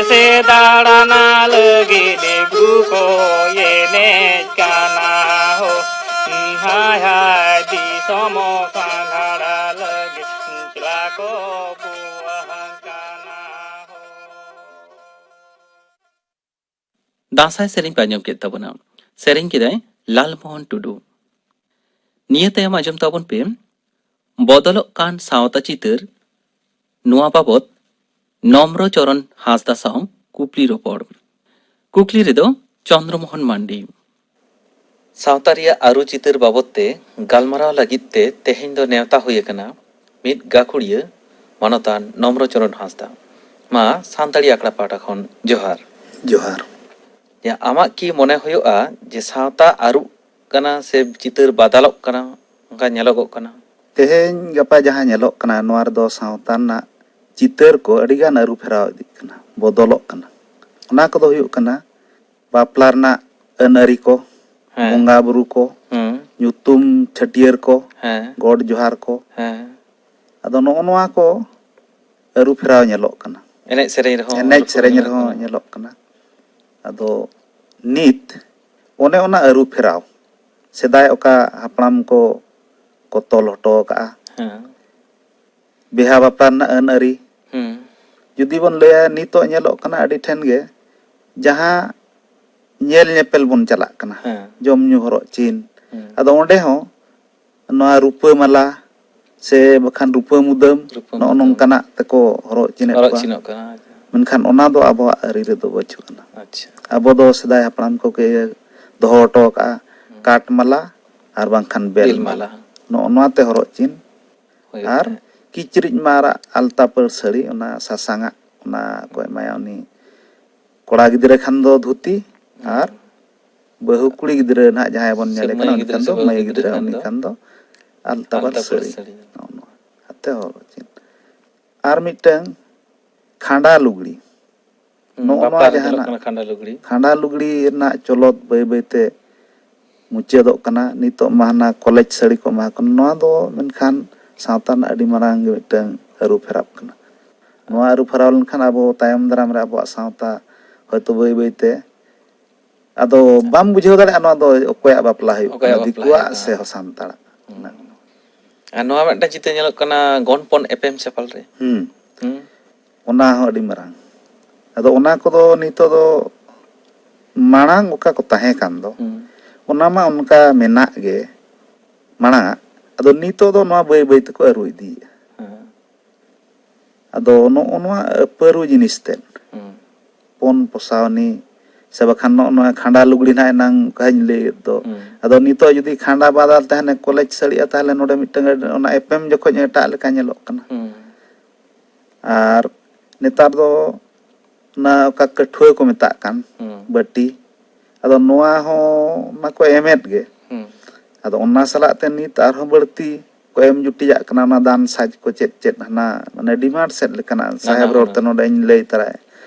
ᱥᱮ ᱫᱟᱬᱟᱱᱟ ᱞᱟᱹᱜᱤᱫ ᱜᱩᱨᱩ ᱠᱚ ᱮᱱᱮᱡ ᱠᱟᱱᱟ ᱦᱳ᱾ ᱦᱟᱭ ᱦᱟᱭ ᱫᱤᱥᱚᱢ ᱥᱟᱸᱜᱷᱟᱲ ᱞᱟᱹᱜᱤᱫ ᱪᱮᱞᱟ ᱠᱚ ᱵᱩᱣᱟᱦᱟᱝ ᱠᱟᱱᱟ ᱦᱳ᱾ ᱫᱟᱸᱥᱟᱭ ᱥᱮᱨᱮᱧ ᱯᱮ ᱟᱸᱡᱚᱢ ᱠᱮᱫ ᱛᱟᱵᱚᱱᱟ᱾ ᱥᱮᱨᱮᱧ ᱠᱮᱫᱟᱭ ᱞᱟᱞᱢᱳᱦᱚᱱ ᱴᱩᱰᱩ᱾ ᱱᱤᱭᱟᱹ ᱛᱟᱭᱚᱢ ᱟᱸᱡᱚᱢ ᱛᱟᱵᱚᱱ ᱯᱮ ᱵᱚᱫᱚᱞᱚᱜ ᱠᱟᱱ ᱥᱟᱶᱛᱟ ᱪᱤᱛᱟᱹᱨ, ᱱᱚᱣᱟ ᱵᱟᱵᱚᱛ ᱱᱚᱢᱨᱚ ᱪᱚᱨᱚᱱ ᱦᱟᱸᱥᱫᱟ ᱥᱟᱶ ᱠᱩᱠᱞᱤ ᱨᱚᱯᱚᱲ᱾ ᱠᱩᱠᱞᱤ ᱨᱮᱫᱚ ᱪᱚᱱᱫᱨᱚ ᱢᱳᱦᱚᱱ ᱢᱟᱱᱰᱤ᱾ ᱥᱟᱶᱛᱟ ᱨᱮᱭᱟᱜ ᱟᱹᱨᱩ ᱪᱤᱛᱟᱹᱨ ᱵᱟᱵᱚᱛ ᱛᱮ ᱜᱟᱞᱢᱟᱨᱟᱣ ᱞᱟᱹᱜᱤᱫ ᱛᱮ ᱛᱮᱦᱮᱧ ᱫᱚ ᱱᱮᱣᱛᱟ ᱦᱩᱭ ᱟᱠᱟᱱᱟ ᱢᱤᱫ ᱜᱟᱹᱠᱷᱩᱲᱤᱭᱟᱹ ᱢᱟᱱᱚᱛᱟᱱ ᱱᱚᱢᱨᱚ ᱪᱚᱨᱚᱱ ᱦᱟᱸᱥᱫᱟ᱾ ᱢᱟ ᱥᱟᱱᱛᱟᱲᱤ ᱟᱠᱷᱲᱟ ᱯᱟᱦᱴᱟ ᱠᱷᱚᱱ ᱡᱚᱦᱟᱨ᱾ ᱡᱚᱦᱟᱨ᱾ ᱭᱟ, ᱟᱢᱟᱜ ᱠᱤ ᱢᱚᱱᱮ ᱦᱩᱭᱩᱜᱼᱟ ᱡᱮ ᱥᱟᱶᱛᱟ ᱟᱹᱨᱩᱜ ᱠᱟᱱᱟ ᱥᱮ ᱪᱤᱛᱟᱹᱨ ᱵᱟᱫᱟᱞᱚᱜ ᱠᱟᱱᱟ, ᱚᱱᱠᱟ ᱧᱮᱞᱚᱜᱚᱜ ᱠᱟᱱᱟ? ᱛᱮᱦᱮᱧ ᱜᱟᱯᱟ ᱡᱟᱦᱟᱸ ᱧᱮᱞᱚᱜ ᱠᱟᱱᱟ, ᱱᱚᱣᱟ ᱨᱮᱫᱚ ᱥᱟᱶᱛᱟ ᱨᱮᱱᱟᱜ ᱪᱤᱛᱟᱹᱨ ᱠᱚ ᱟᱹᱰᱤᱜᱟᱱ ᱟᱹᱨᱩ ᱯᱷᱮᱨᱟᱣ ᱤᱫᱤᱜ ᱠᱟᱱᱟ, ᱵᱚᱫᱚᱞᱚᱜ ᱠᱟᱱᱟ᱾ ᱚᱱᱟ ᱠᱚᱫᱚ ᱦᱩᱭᱩᱜ ᱠᱟᱱᱟ ᱵᱟᱯᱞᱟ ᱨᱮᱱᱟᱜ ᱟᱹᱱ ᱟᱹᱨᱤ ᱠᱚ, ᱦᱮᱸ᱾ ᱵᱚᱸᱜᱟ ᱵᱩᱨᱩ ᱠᱚ, ᱦᱩᱸ᱾ ᱧᱩᱛᱩᱢ ᱪᱷᱟᱹᱴᱭᱟᱹᱨ ᱠᱚ, ᱦᱮᱸ᱾ ᱜᱚᱰ ᱡᱚᱦᱟᱨ ᱠᱚ᱾ ᱦᱮᱸ᱾ ᱟᱫᱚ ᱱᱚᱜᱼᱚ ᱱᱚᱣᱟ ᱠᱚ ᱟᱹᱨᱩ ᱯᱷᱮᱨᱟᱣ ᱧᱮᱞᱚᱜ ᱠᱟᱱᱟ᱾ ᱮᱱᱮᱡ ᱥᱮᱨᱮᱧ ᱨᱮᱦᱚᱸ ᱮᱱᱮᱡ ᱟᱹᱨᱩ ᱯᱷᱮᱨᱟᱣ ᱥᱮᱨᱮᱧ ᱧᱮᱞᱚᱜ ᱨᱮᱦᱚᱸ ᱠᱟᱱᱟ᱾ ᱧᱮᱞᱚᱜ ᱠᱟᱱᱟ᱾ ᱟᱫᱚ ᱱᱤᱛ ᱚᱱᱮ ᱚᱱᱟ ᱟᱹᱨᱩ ᱯᱷᱮᱨᱟᱣ, ᱥᱮᱫᱟᱭ ᱚᱠᱟ ᱦᱟᱯᱲᱟᱢ ᱠᱚ ᱠᱚ ᱛᱚᱞ ᱦᱚᱴᱚ ᱟᱠᱟᱫᱼᱟ, ᱦᱮᱸ᱾ ᱵᱤᱦᱟ ᱵᱟᱯᱞᱟ ᱨᱮᱱᱟᱜ ᱟᱹᱱ ᱟᱹᱨᱤ, ᱦᱩᱸ᱾ ᱡᱩᱫᱤ ᱵᱚᱱ ᱞᱟᱹᱭᱟ, ᱱᱤᱛᱚᱜ ᱧᱮᱞᱚᱜ ᱠᱟᱱᱟ ᱟᱹᱰᱤ ᱴᱷᱮᱱ ᱜᱮ ᱡᱟᱦᱟᱸ ᱧᱮᱞ ᱧᱮᱯᱮᱞ ᱵᱚᱱ ᱪᱟᱞᱟᱜ ᱠᱟᱱᱟ, ᱦᱮᱸ᱾ ᱡᱚᱢ ᱧᱩ ᱦᱚᱨᱚᱜ ᱪᱤᱱ, ᱦᱩᱸ᱾ ᱟᱫᱚ ᱚᱸᱰᱮ ᱦᱚᱸ ᱱᱚᱣᱟ ᱨᱩᱯᱟᱹ ᱢᱟᱞᱟ ᱥᱮ ᱵᱟᱠᱷᱟᱱ ᱨᱩᱯᱟᱹ ᱢᱩᱫᱟᱹᱢ, ᱨᱩᱯᱟᱹ ᱱᱚᱜᱼᱚ ᱢᱩᱫᱟᱹᱢ᱾ ᱱᱚᱝᱠᱟᱱᱟᱜ ᱛᱮᱠᱚ ᱦᱚᱨᱚᱜ ᱪᱤᱱᱮᱫ ᱦᱚᱨᱚᱜ ᱠᱚᱣᱟ᱾ ᱪᱤᱱᱚᱜ ᱠᱟᱱᱟ᱾ ᱢᱮᱱᱠᱷᱟᱱ ᱚᱱᱟ ᱫᱚ ᱟᱵᱚᱣᱟᱜ ᱟᱹᱨᱤ ᱨᱮᱫᱚ ᱵᱟᱹᱪᱩᱜ ᱟᱱᱟ᱾ ᱟᱪᱪᱷᱟ᱾ ᱟᱵᱚ ᱫᱚ ᱥᱮᱫᱟᱭ ᱦᱟᱯᱲᱟᱢ ᱠᱚᱜᱮ ᱫᱚᱦᱚ ᱦᱚᱴᱚ ᱠᱟᱜᱼᱟ, ᱦᱩᱸ᱾ ᱠᱟᱴ ᱢᱟᱞᱟ ᱟᱨ ᱵᱟᱝᱠᱷᱟᱱ ᱵᱮᱞ ᱵᱮᱞ ᱢᱟᱞᱟ᱾ ᱢᱟᱞᱟ᱾ ᱱᱚᱜᱼᱚ ᱱᱚᱣᱟ ᱛᱮ ᱦᱚᱨᱚᱜ ᱪᱤᱱ᱾ ᱦᱩᱭᱩᱜ ᱟᱨ ᱛᱟᱦᱮᱸᱫ᱾ ᱠᱤᱪᱨᱤᱡ ᱢᱟ ᱟᱨᱟᱜ ᱟᱞᱛᱟ ᱯᱟᱹᱲ ᱥᱟᱹᱲᱤ, ᱚᱱᱟ ᱥᱟᱥᱟᱝᱟᱜ, ᱚᱱᱟ ᱠᱚ ᱮᱢᱟᱭᱟ ᱩᱱᱤ ᱠᱚᱲᱟ ᱜᱤᱫᱽᱨᱟᱹ ᱠᱷᱟᱱ ᱫᱚ ᱫᱷᱩᱛᱤ, ᱦᱩᱸ᱾ ᱟᱨ ᱵᱟᱹᱦᱩ ᱠᱩᱲᱤ ᱜᱤᱫᱽᱨᱟᱹ ᱱᱟᱦᱟᱜ ᱡᱟᱦᱟᱸᱭ ᱵᱚᱱ ᱥᱮ ᱧᱮᱞᱮ ᱢᱟᱹᱭ ᱠᱟᱱᱟ, ᱩᱱᱤ ᱜᱤᱫᱽᱨᱟᱹ ᱠᱷᱟᱱ ᱥᱮ ᱫᱚ, ᱵᱟᱹᱦᱩ ᱢᱟᱹᱭ ᱜᱤᱫᱽᱨᱟᱹ ᱜᱤᱫᱽᱨᱟᱹ ᱠᱷᱟᱱ ᱩᱱᱤ ᱫᱚ ᱠᱷᱟᱱ ᱫᱚ ᱟᱞᱛᱟ ᱯᱟᱹᱲ ᱟᱞᱛᱟ ᱯᱟᱹᱲ ᱥᱟᱹᱲᱤ᱾ ᱥᱟᱹᱲᱤ᱾ ᱱᱚᱜᱼᱚ ᱱᱚᱣᱟ ᱟᱛᱮ ᱦᱚᱨᱚᱜ ᱪᱤᱱ᱾ ᱟᱨ ᱢᱤᱫᱴᱟᱝ ᱠᱷᱟᱸᱰᱟ ᱞᱩᱜᱽᱲᱤ᱾ ᱦᱩᱸ, ᱱᱚᱜᱼᱚ ᱵᱟᱯᱞᱟ ᱱᱚᱣᱟ ᱨᱮ ᱡᱟᱦᱟᱸ ᱧᱮᱞᱚᱜ ᱱᱟᱜ ᱠᱟᱱᱟ ᱠᱷᱟᱸᱰᱟ ᱞᱩᱜᱽᱲᱤ᱾ ᱠᱷᱟᱸᱰᱟ ᱞᱩᱜᱽᱲᱤ ᱨᱮᱱᱟᱜ ᱪᱚᱞᱚᱛ ᱵᱟᱹᱭ ᱵᱟᱹᱭ ᱛᱮ ᱢᱩᱪᱟᱹᱫᱚᱜ ᱠᱟᱱᱟ᱾ ᱱᱤᱛᱚᱜ ᱢᱟ ᱦᱟᱱᱟ ᱠᱚᱞᱮᱡᱽ ᱥᱟᱹᱲᱤ ᱠᱚ ᱮᱢᱟ ᱠᱚ ᱠᱟᱱᱟ᱾ ᱱᱚᱣᱟ ᱫᱚ ᱢᱮᱱᱠᱷᱟᱱ ᱥᱟᱶᱛᱟ ᱨᱮᱱᱟᱜ ᱟᱹᱰᱤ ᱢᱟᱨᱟᱝ ᱜᱮ ᱢᱤᱫᱴᱟᱝ ᱟᱹᱨᱩ ᱯᱷᱮᱨᱟᱜ ᱠᱟᱱᱟ᱾ ᱱᱚᱣᱟ ᱟᱹᱨᱩ ᱯᱷᱮᱨᱟᱣ ᱞᱮᱱᱠᱷᱟᱱ ᱟᱵᱚ ᱛᱟᱭᱚᱢ ᱫᱟᱨᱟᱢ ᱨᱮ ᱟᱵᱚᱣᱟᱜ ᱥᱟᱶᱛᱟ ᱦᱚᱭᱛᱳ ᱵᱟᱹᱭ ᱵᱟᱹᱭ ᱛᱮ ᱟᱫᱚ ᱵᱟᱢ ᱵᱩᱡᱷᱟᱹᱣ ᱫᱟᱲᱮᱭᱟᱜᱼᱟ ᱱᱚᱣᱟ ᱫᱚ ᱚᱠᱚᱭᱟᱜ ᱵᱟᱯᱞᱟ ᱦᱩᱭᱩᱜ ᱚᱠᱚᱭᱟᱜ ᱠᱟᱱᱟ, ᱵᱟᱯᱞᱟ ᱫᱤᱠᱩᱣᱟᱜ ᱦᱩᱭᱩᱜ ᱥᱮ ᱠᱟᱱᱟ? ᱥᱟᱱᱛᱟᱲᱟᱜ᱾ ᱦᱩᱸ᱾ ᱟᱨ ᱱᱚᱣᱟ ᱢᱤᱫᱴᱟᱝ ᱪᱤᱛᱟᱹᱨ ᱧᱮᱞᱚᱜ ᱠᱟᱱᱟ ᱜᱚᱱᱯᱚᱱ ᱮᱯᱮᱢ ᱪᱟᱯᱟᱞ ᱨᱮ᱾ ᱦᱩᱸ᱾ ᱦᱩᱸ᱾ ᱚᱱᱟ ᱦᱚᱸ ᱟᱹᱰᱤ ᱢᱟᱨᱟᱝ᱾ ᱟᱫᱚ ᱚᱱᱟ ᱠᱚᱫᱚ ᱱᱤᱛᱚᱜ ᱫᱚ ᱢᱟᱲᱟᱝ ᱚᱠᱟ ᱠᱚ ᱛᱟᱦᱮᱸ ᱠᱟᱱ ᱫᱚ, ᱦᱩᱸ᱾ ᱚᱱᱟ ᱢᱟ ᱚᱱᱠᱟ ᱢᱮᱱᱟᱜ ᱜᱮ ᱢᱟᱲᱟᱝ ᱟᱜ᱾ ᱟᱫᱚ ᱱᱤᱛᱚᱜ ᱫᱚ ᱱᱚᱣᱟ ᱵᱟᱹᱭ ᱵᱟᱹᱭ ᱛᱮᱠᱚ ᱟᱹᱨᱩ ᱤᱫᱤᱭᱮᱫᱼᱟ᱾ ᱦᱮᱸ᱾ ᱟᱫᱚ ᱱᱚᱜᱼᱚ ᱱᱚᱣᱟ ᱟᱹᱯᱟᱹᱨᱩ ᱡᱤᱱᱤᱥ ᱛᱮᱫ, ᱦᱩᱸ᱾ ᱯᱚᱱ ᱯᱚᱥᱟᱣᱱᱤ, ᱥᱮ ᱵᱟᱠᱷᱟᱱ ᱱᱚᱜᱼᱚ ᱱᱚᱣᱟ ᱠᱷᱟᱸᱰᱟ ᱞᱩᱜᱽᱲᱤ ᱱᱟᱜ ᱮᱱᱟᱝ ᱚᱠᱟᱧ ᱞᱟᱹᱭᱮᱫ ᱫᱚ, ᱦᱩᱸ᱾ ᱟᱫᱚ ᱱᱤᱛᱚᱜ ᱡᱩᱫᱤ ᱠᱷᱟᱸᱰᱟ ᱵᱟᱫᱟᱞ ᱛᱟᱦᱮᱱᱟ, ᱠᱚᱞᱮᱡᱽ ᱥᱟᱹᱲᱤᱜᱼᱟ, ᱛᱟᱦᱚᱞᱮ ᱱᱚᱰᱮ ᱢᱤᱫᱴᱟᱝ ᱚᱱᱟ ᱮᱯᱮᱢ ᱡᱚᱠᱷᱚᱡ ᱮᱴᱟᱜ ᱞᱮᱠᱟ ᱧᱮᱞᱚᱜ ᱠᱟᱱᱟ᱾ ᱦᱩᱸ᱾ ᱟᱨ ᱱᱮᱛᱟᱨ ᱫᱚ ᱚᱱᱟ ᱚᱠᱟ ᱠᱟᱹᱴᱷᱩᱣᱟᱹ ᱠᱚ ᱢᱮᱛᱟᱜ ᱠᱟᱱ, ᱦᱩᱸ᱾ ᱵᱟᱹᱴᱤ, ᱟᱫᱚ ᱱᱚᱣᱟ ᱦᱚᱸ ᱢᱟᱠᱚ ᱮᱢᱮᱫ ᱜᱮ᱾ ᱦᱩᱸ᱾ ᱟᱫᱚ ᱚᱱᱟ ᱥᱟᱞᱟᱜ ᱛᱮ ᱱᱤᱛ ᱟᱨᱦᱚᱸ ᱵᱟᱹᱲᱛᱤ ᱠᱚ ᱮᱢ ᱡᱩᱴᱤᱡᱟᱜ ᱠᱟᱱᱟ, ᱚᱱᱟ ᱫᱟᱱ ᱥᱟᱡᱽ ᱠᱚ ᱪᱮᱫ ᱪᱮᱫ ᱦᱟᱱᱟ, ᱢᱟᱱᱮ, ᱰᱤᱢᱟᱱᱰ ᱥᱮᱫ ᱞᱮᱠᱟᱱᱟᱜ ᱱᱟᱱᱟ ᱥᱟᱦᱮᱵ ᱨᱚᱲ ᱛᱮ ᱦᱩᱱᱟᱹᱨ᱾ ᱱᱚᱰᱮᱧ ᱞᱟᱹᱭ ᱛᱟᱨᱟᱭᱟ᱾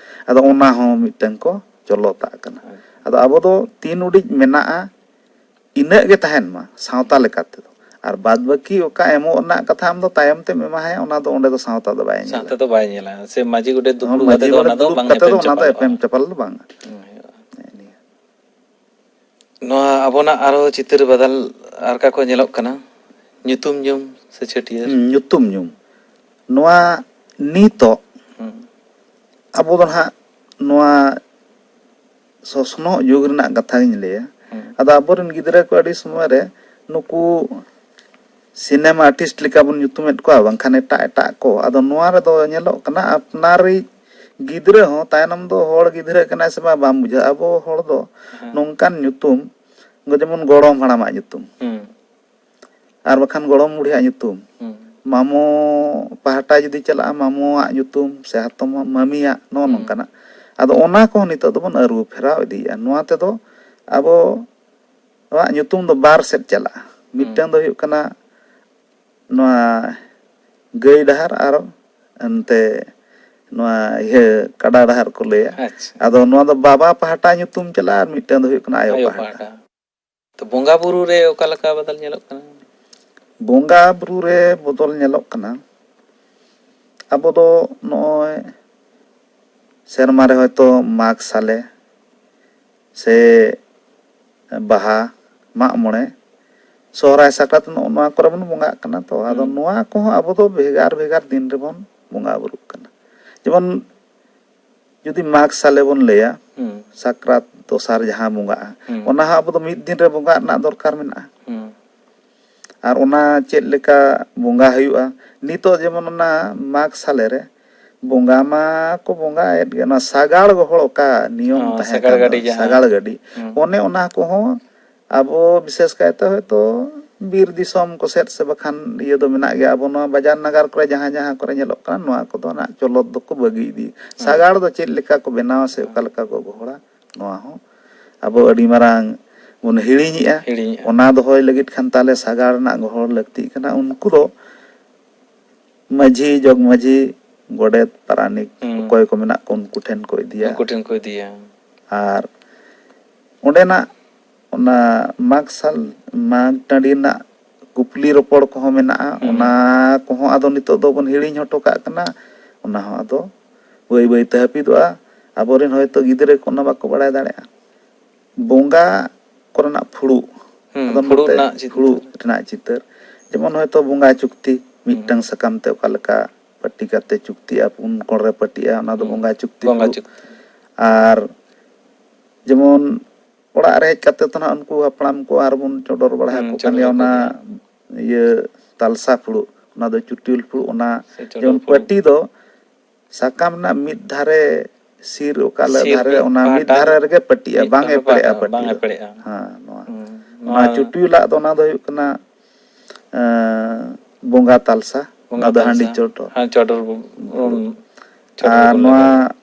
ᱟᱫᱚ ᱚᱱᱟ ᱦᱚᱸ ᱢᱤᱫᱴᱟᱝ ᱠᱚ ᱪᱚᱞᱚᱛᱟᱜ ᱠᱟᱱᱟ᱾ ᱦᱳᱭ᱾ ᱟᱫᱚ ᱟᱵᱚ ᱫᱚ ᱛᱤᱱ ᱩᱰᱤᱡ ᱢᱮᱱᱟᱜᱼᱟ, ᱤᱱᱟᱹᱜ ᱜᱮ ᱛᱟᱦᱮᱱ ᱢᱟ ᱥᱟᱶᱛᱟ ᱞᱮᱠᱟ ᱛᱮᱫᱚ᱾ ᱟᱨ ᱵᱟᱫ ᱵᱟᱹᱠᱤ ᱚᱠᱟ ᱮᱢᱚᱜ ᱨᱮᱱᱟᱜ ᱠᱟᱛᱷᱟ, ᱟᱢ ᱫᱚ ᱛᱟᱭᱚᱢ ᱛᱮᱢ ᱮᱢᱟᱭᱟ, ᱚᱱᱟ ᱫᱚ ᱚᱸᱰᱮ ᱫᱚ ᱥᱟᱶᱛᱟ ᱫᱚ ᱵᱟᱭ ᱧᱮᱞᱟ᱾ ᱥᱟᱶᱛᱟ ᱫᱚ ᱵᱟᱭ ᱧᱮᱞᱟ᱾ ᱥᱮ ᱢᱟᱹᱡᱷᱤ ᱜᱚᱰᱮᱛ ᱫᱩᱯᱲᱩᱵ ᱢᱟᱹᱡᱷᱤ ᱠᱟᱛᱮ ᱫᱚ ᱜᱚᱰᱮᱛ ᱚᱱᱟ ᱫᱚ ᱫᱩᱲᱩᱵ ᱵᱟᱝ ᱠᱟᱛᱮ ᱫᱚ ᱮᱯᱮᱢ ᱚᱱᱟ ᱫᱚ ᱪᱟᱯᱟᱞᱚᱜᱼᱟ᱾ ᱮᱯᱮᱢ ᱪᱟᱯᱟᱞ ᱫᱚ ᱵᱟᱝᱟ᱾ ᱦᱩᱸ, ᱦᱩᱭᱩᱜᱼᱟ᱾ ᱱᱮᱜᱼᱮ ᱱᱤᱭᱟᱹ᱾ ᱱᱚᱣᱟ ᱟᱵᱚᱱᱟᱜ ᱟᱨᱚ ᱪᱤᱛᱟᱹᱨ ᱵᱟᱫᱟᱞ ᱟᱨ ᱚᱠᱟ ᱠᱚ ᱧᱮᱞᱚᱜ ᱠᱟᱱᱟ? ᱧᱩᱛᱩᱢ ᱧᱩᱢ ᱥᱮ ᱪᱷᱟᱹᱴᱭᱟᱹᱨ? ᱦᱩᱸ, ᱧᱩᱛᱩᱢ ᱧᱩᱢ᱾ ᱱᱚᱣᱟ ᱱᱤᱛᱚᱜ ᱦᱩᱸ᱾ ᱟᱵᱚ ᱫᱚ ᱱᱟᱦᱟᱜ ᱱᱚᱣᱟ ᱥᱚᱥᱱᱚᱜ ᱡᱩᱜᱽ ᱨᱮᱱᱟᱜ ᱠᱟᱛᱷᱟ ᱜᱤᱧ ᱞᱟᱹᱭᱟ᱾ ᱦᱩᱸ᱾ ᱟᱫᱚ ᱟᱵᱚᱨᱮᱱ ᱜᱤᱫᱽᱨᱟᱹ ᱠᱚ ᱟᱹᱰᱤ ᱥᱚᱢᱚᱭ ᱨᱮ ᱱᱩᱠᱩ ᱥᱤᱱᱮᱢᱟ ᱟᱨᱴᱤᱥᱴ ᱞᱮᱠᱟ ᱵᱚᱱ ᱧᱩᱛᱩᱢᱮᱫ ᱠᱚᱣᱟ, ᱵᱟᱝᱠᱷᱟᱱ ᱮᱴᱟᱜ ᱮᱴᱟᱜ ᱠᱚ᱾ ᱟᱫᱚ ᱱᱚᱣᱟ ᱨᱮᱫᱚ ᱧᱮᱞᱚᱜ ᱠᱟᱱᱟ, ᱟᱯᱱᱟᱨᱤᱡ ᱜᱤᱫᱽᱨᱟᱹ ᱦᱚᱸ ᱛᱟᱭᱱᱚᱢ ᱫᱚ ᱦᱚᱲ ᱜᱤᱫᱽᱨᱟᱹ ᱠᱟᱱᱟᱭ ᱥᱮ ᱵᱟᱝ, ᱵᱟᱢ ᱵᱩᱡᱷᱟᱹᱜᱼᱟ᱾ ᱟᱵᱚ ᱦᱚᱲ ᱫᱚ ᱦᱮᱸ᱾ ᱱᱚᱝᱠᱟᱱ ᱧᱩᱛᱩᱢ, ᱡᱮᱢᱚᱱ ᱜᱚᱲᱚᱢ ᱦᱟᱲᱟᱢᱟᱜ ᱧᱩᱛᱩᱢ᱾ ᱦᱩᱸ᱾ ᱟᱨ ᱵᱟᱠᱷᱟᱱ ᱜᱚᱲᱚᱢ ᱵᱩᱲᱦᱤᱭᱟᱜ ᱧᱩᱛᱩᱢ᱾ ᱦᱩᱸ᱾ ᱢᱟᱢᱚ ᱯᱟᱦᱴᱟ ᱡᱩᱫᱤ ᱪᱟᱞᱟᱜᱼᱟ, ᱢᱟᱢᱚᱣᱟᱜ ᱧᱩᱛᱩᱢ ᱥᱮ ᱦᱟᱛᱚᱢ ᱢᱟᱹᱢᱤᱭᱟᱜ, ᱱᱚᱜᱼᱚ ᱦᱩᱸ᱾ ᱱᱚᱝᱠᱟᱱᱟᱜ᱾ ᱟᱫᱚ ᱚᱱᱟ ᱠᱚᱦᱚᱸ ᱱᱤᱛᱚᱜ ᱫᱚᱵᱚᱱ ᱟᱹᱨᱩ ᱯᱷᱮᱨᱟᱣ ᱤᱫᱤᱭᱮᱫᱼᱟ᱾ ᱱᱚᱣᱟ ᱛᱮᱫᱚ ᱟᱵᱚᱣᱟᱜ ᱧᱩᱛᱩᱢ ᱫᱚ ᱵᱟᱨ ᱥᱮᱫ ᱪᱟᱞᱟᱜᱼᱟ᱾ ᱦᱩᱸ᱾ ᱢᱤᱫᱴᱟᱝ ᱫᱚ ᱦᱩᱭᱩᱜ ᱠᱟᱱᱟ ᱱᱚᱣᱟ ᱜᱟᱹᱭ ᱰᱟᱦᱟᱨ ᱟᱨ ᱮᱱᱛᱮ ᱱᱚᱣᱟ ᱤᱭᱟᱹ ᱠᱟᱰᱟ ᱰᱟᱦᱟᱨ ᱠᱚ ᱞᱟᱹᱭᱟ᱾ ᱟᱪᱪᱷᱟ᱾ ᱟᱫᱚ ᱱᱚᱣᱟ ᱫᱚ ᱵᱟᱵᱟ ᱯᱟᱦᱴᱟ ᱧᱩᱛᱩᱢ ᱪᱟᱞᱟᱜᱼᱟ ᱟᱨ ᱢᱤᱫᱴᱟᱝ ᱫᱚ ᱦᱩᱭᱩᱜ ᱠᱟᱱᱟ ᱟᱭᱳ ᱟᱭᱳ ᱯᱟᱦᱴᱟ᱾ ᱯᱟᱦᱴᱟ᱾ ᱛᱚ, ᱵᱚᱸᱜᱟ ᱵᱩᱨᱩ ᱨᱮ ᱚᱠᱟ ᱞᱮᱠᱟ ᱵᱚᱫᱚᱞ ᱧᱮᱞᱚᱜ ᱠᱟᱱᱟ? ᱵᱚᱸᱜᱟ ᱵᱩᱨᱩ ᱨᱮ ᱵᱚᱫᱚᱞ ᱧᱮᱞᱚᱜ ᱠᱟᱱᱟ᱾ ᱟᱵᱚ ᱫᱚ ᱱᱚᱜᱼᱚᱭ ᱥᱮᱨᱢᱟ ᱨᱮ ᱦᱚᱭᱛᱳ ᱢᱟᱜᱽ ᱥᱟᱞᱮ ᱥᱮ ᱵᱟᱦᱟ, ᱢᱟᱜ ᱢᱚᱬᱮ, ᱥᱚᱦᱨᱟᱭ, ᱥᱟᱠᱨᱟᱛ, ᱱᱚᱜᱼᱚ ᱱᱚᱣᱟ ᱠᱚᱨᱮ ᱵᱚᱱ ᱵᱚᱸᱜᱟᱜ ᱠᱟᱱᱟ᱾ ᱛᱚ ᱟᱫᱚ ᱦᱩᱸ᱾ ᱱᱚᱣᱟ ᱠᱚᱦᱚᱸ ᱟᱵᱚ ᱫᱚ ᱵᱷᱮᱜᱟᱨ ᱵᱷᱮᱜᱟᱨ ᱫᱤᱱ ᱨᱮᱵᱚᱱ ᱵᱚᱸᱜᱟ ᱵᱩᱨᱩᱜ ᱠᱟᱱᱟ᱾ ᱡᱮᱢᱚᱱ ᱡᱩᱫᱤ ᱢᱟᱜᱽ ᱥᱟᱞᱮ ᱵᱚᱱ ᱞᱟᱹᱭᱟ, ᱦᱩᱸ᱾ ᱥᱟᱠᱨᱟᱛ ᱫᱚᱥᱟᱨ ᱡᱟᱦᱟᱸ ᱵᱚᱸᱜᱟᱜᱼᱟ, ᱦᱩᱸ᱾ ᱚᱱᱟ ᱦᱚᱸ ᱟᱵᱚ ᱫᱚ ᱢᱤᱫ ᱫᱤᱱ ᱨᱮ ᱵᱚᱸᱜᱟᱜ ᱨᱮᱱᱟᱜ ᱫᱚᱨᱠᱟᱨ ᱢᱮᱱᱟᱜᱼᱟ᱾ ᱦᱩᱸ᱾ ᱟᱨ ᱚᱱᱟ ᱪᱮᱫ ᱞᱮᱠᱟ ᱵᱚᱸᱜᱟ ᱦᱩᱭᱩᱜᱼᱟ, ᱱᱤᱛᱚᱜ ᱡᱮᱢᱚᱱ ᱚᱱᱟ ᱢᱟᱜᱽ ᱥᱟᱞᱮ ᱨᱮ ᱵᱚᱸᱜᱟ ᱢᱟ ᱠᱚ ᱵᱚᱸᱜᱟᱭᱮᱫ ᱜᱮ, ᱚᱱᱟ ᱥᱟᱜᱟᱲ ᱜᱚᱦᱚᱲ ᱚᱠᱟ ᱱᱤᱭᱚᱢ ᱦᱚᱸ, ᱛᱟᱦᱮᱸ ᱥᱟᱜᱟᱲ ᱠᱟᱱ ᱫᱚ, ᱜᱟᱹᱰᱤ ᱡᱟᱦᱟᱸ᱾ ᱥᱟᱜᱟᱲ ᱜᱟᱹᱰᱤ, ᱦᱩᱸ᱾ ᱚᱱᱮ ᱚᱱᱟ ᱠᱚᱦᱚᱸ ᱟᱵᱚ ᱵᱤᱥᱮᱥ ᱠᱟᱭᱛᱮ ᱦᱚᱭᱛᱳ ᱵᱤᱨ ᱫᱤᱥᱚᱢ ᱠᱚ ᱥᱮᱫ ᱥᱮ ᱵᱟᱠᱷᱟᱱ ᱤᱭᱟᱹ ᱫᱚ ᱢᱮᱱᱟᱜ ᱜᱮᱭᱟ᱾ ᱟᱵᱚ ᱱᱚᱣᱟ ᱵᱟᱡᱟᱨ ᱱᱟᱜᱟᱨ ᱠᱚᱨᱮ ᱡᱟᱦᱟᱸ ᱡᱟᱦᱟᱸ ᱠᱚᱨᱮ ᱧᱮᱞᱚᱜ ᱠᱟᱱᱟ, ᱱᱚᱣᱟ ᱠᱚᱫᱚ ᱱᱟᱜ ᱪᱚᱞᱚᱛ ᱫᱚᱠᱚ ᱵᱟᱹᱜᱤ ᱤᱫᱤ᱾ ᱦᱩᱸ᱾ ᱥᱟᱜᱟᱲ ᱫᱚ ᱪᱮᱫ ᱞᱮᱠᱟ ᱠᱚ ᱵᱮᱱᱟᱣᱟ ᱥᱮ ᱦᱩᱸ᱾ ᱚᱠᱟ ᱞᱮᱠᱟ ᱠᱚ ᱜᱚᱦᱚᱲᱟ, ᱱᱚᱣᱟ ᱦᱚᱸ ᱟᱵᱚ ᱟᱹᱰᱤ ᱢᱟᱨᱟᱝ ᱵᱚᱱ ᱦᱤᱲᱤᱧᱮᱜᱼᱟ᱾ ᱦᱤᱲᱤᱧᱮᱜᱼᱟ᱾ ᱚᱱᱟ ᱫᱚᱦᱚᱭ ᱞᱟᱹᱜᱤᱫ ᱠᱷᱟᱱ ᱛᱟᱦᱞᱮ ᱥᱟᱜᱟᱲ ᱨᱮᱱᱟᱜ ᱜᱚᱦᱚᱲ ᱞᱟᱹᱠᱛᱤᱜ ᱠᱟᱱᱟ᱾ ᱩᱱᱠᱩ ᱫᱚ ᱢᱟᱹᱡᱷᱤ, ᱡᱚᱜᱽ ᱢᱟᱹᱡᱷᱤ, ᱜᱚᱰᱮᱛ, ᱯᱟᱨᱟᱱᱤᱠ, ᱦᱩᱸ᱾ ᱚᱠᱚᱭ ᱠᱚ ᱢᱮᱱᱟᱜ ᱠᱚ, ᱩᱱᱠᱩ ᱴᱷᱮᱱ ᱠᱚ ᱤᱫᱤᱭᱟ᱾ ᱩᱱᱠᱩ ᱴᱷᱮᱱ ᱠᱚ ᱤᱫᱤᱭᱟ᱾ ᱟᱨ ᱚᱸᱰᱮᱱᱟᱜ ᱚᱱᱟ ᱢᱟᱜᱽ ᱥᱟᱞ, ᱢᱟᱜᱽ ᱴᱟᱺᱰᱤ ᱨᱮᱱᱟᱜ ᱠᱩᱠᱞᱤ ᱨᱚᱯᱚᱲ ᱠᱚᱦᱚᱸ ᱢᱮᱱᱟᱜᱼᱟ᱾ ᱦᱩᱸ᱾ ᱚᱱᱟ ᱠᱚᱦᱚᱸ ᱟᱫᱚ ᱱᱤᱛᱚᱜ ᱫᱚᱵᱚᱱ ᱦᱤᱲᱤᱧ ᱦᱚᱴᱚ ᱠᱟᱜ ᱠᱟᱱᱟ᱾ ᱚᱱᱟ ᱦᱚᱸ ᱟᱫᱚ ᱵᱟᱹᱭ ᱵᱟᱹᱭ ᱛᱮ ᱦᱟᱹᱯᱤᱫᱚᱜᱼᱟ᱾ ᱟᱵᱚᱨᱮᱱ ᱦᱚᱭᱛᱳ ᱜᱤᱫᱽᱨᱟᱹ ᱠᱚ ᱚᱱᱟ ᱵᱟᱠᱚ ᱵᱟᱲᱟᱭ ᱫᱟᱲᱮᱭᱟᱜᱼᱟ᱾ ᱵᱚᱸᱜᱟ ᱠᱚᱨᱮᱱᱟᱜ ᱯᱷᱩᱲᱩᱜ, ᱦᱩᱸ, ᱟᱫᱚ ᱯᱷᱩᱲᱩᱜ ᱱᱚᱛᱮ ᱨᱮᱱᱟᱜ ᱪᱤᱛᱟᱹᱨ᱾ ᱯᱷᱩᱲᱩᱜ ᱨᱮᱱᱟᱜ ᱪᱤᱛᱟᱹᱨ, ᱡᱮᱢᱚᱱ ᱦᱚᱭᱛᱳ ᱵᱚᱸᱜᱟ ᱪᱩᱠᱛᱤ, ᱦᱩᱸ᱾ ᱢᱤᱫᱴᱟᱝ ᱥᱟᱠᱟᱢ ᱛᱮ ᱚᱠᱟ ᱞᱮᱠᱟ ᱯᱟᱹᱴᱤ ᱠᱟᱛᱮ ᱪᱩᱠᱛᱤᱜᱼᱟ, ᱯᱩᱱ ᱠᱚᱬ ᱨᱮ ᱯᱟᱹᱴᱤᱜᱼᱟ, ᱚᱱᱟ ᱫᱚ ᱦᱩᱸ᱾ ᱵᱚᱸᱜᱟ ᱪᱩᱠᱛᱤ ᱵᱚᱸᱜᱟ ᱯᱷᱩᱲᱩᱜ᱾ ᱪᱩᱠᱛᱤ᱾ ᱟᱨ ᱡᱮᱢᱚᱱ ᱚᱲᱟᱜ ᱨᱮ ᱦᱮᱡ ᱠᱟᱛᱮ ᱫᱚ ᱱᱟᱜ ᱩᱱᱠᱩ ᱦᱟᱯᱲᱟᱢ ᱠᱚ ᱟᱨᱵᱚᱱ ᱪᱚᱰᱚᱨ ᱵᱟᱲᱟ ᱦᱩᱸ, ᱟᱠᱚ ᱠᱟᱱ ᱪᱚᱰᱚᱨ ᱜᱮᱭᱟ᱾ ᱟᱠᱚ ᱚᱱᱟ ᱜᱮᱭᱟ᱾ ᱤᱭᱟᱹ ᱛᱟᱞᱥᱟ ᱯᱷᱩᱲᱩᱜ, ᱚᱱᱟ ᱫᱚ ᱪᱩᱴᱤᱭᱟᱹᱞ ᱯᱷᱩᱲᱩᱜ, ᱚᱱᱟ ᱥᱮ ᱪᱚᱰᱚᱨ ᱡᱮᱢᱚᱱ ᱯᱷᱩᱲᱩᱜ᱾ ᱯᱟᱹᱴᱤ ᱫᱚ ᱥᱟᱠᱟᱢ ᱨᱮᱱᱟᱜ ᱢᱤᱫ ᱫᱷᱟᱨᱮ ᱥᱤᱨ ᱚᱠᱟ ᱞᱮ ᱥᱤᱨ ᱫᱷᱟᱨᱮ, ᱢᱤᱫ ᱚᱱᱟ ᱢᱤᱫ ᱯᱟᱦᱴᱟ ᱫᱷᱟᱨᱮ ᱨᱮ ᱨᱮᱜᱮ ᱯᱟᱹᱴᱤᱜᱼᱟ, ᱢᱤᱫ ᱵᱟᱝ ᱯᱟᱦᱴᱟ ᱮᱯᱮᱲᱮᱜᱼᱟ ᱯᱟᱹᱴᱤ ᱵᱟᱝ ᱫᱚ᱾ ᱮᱯᱲᱮᱜᱼᱟ᱾ ᱦᱮᱸ, ᱱᱚᱣᱟ᱾ ᱦᱩᱸ, ᱚᱱᱟ ᱱᱚᱣᱟ ᱪᱩᱴᱤᱭᱟᱹᱞᱟᱜ ᱫᱚ ᱚᱱᱟ ᱫᱚ ᱦᱩᱭᱩᱜ ᱠᱟᱱᱟ, ᱮᱸ, ᱵᱚᱸᱜᱟ ᱛᱟᱞᱥᱟ᱾ ᱵᱚᱸᱜᱟ ᱚᱱᱟ ᱫᱚ ᱦᱟᱺᱰᱤ ᱛᱟᱞᱥᱟ᱾ ᱪᱚᱰᱚᱨ᱾ ᱦᱮᱸ, ᱪᱚᱰᱚᱨ ᱵᱚ-, ᱵᱚᱱ ᱪᱚᱰᱚᱨ ᱟᱨ ᱵᱚᱱ ᱱᱚᱣᱟ ᱞᱟᱜᱟᱣᱟ᱾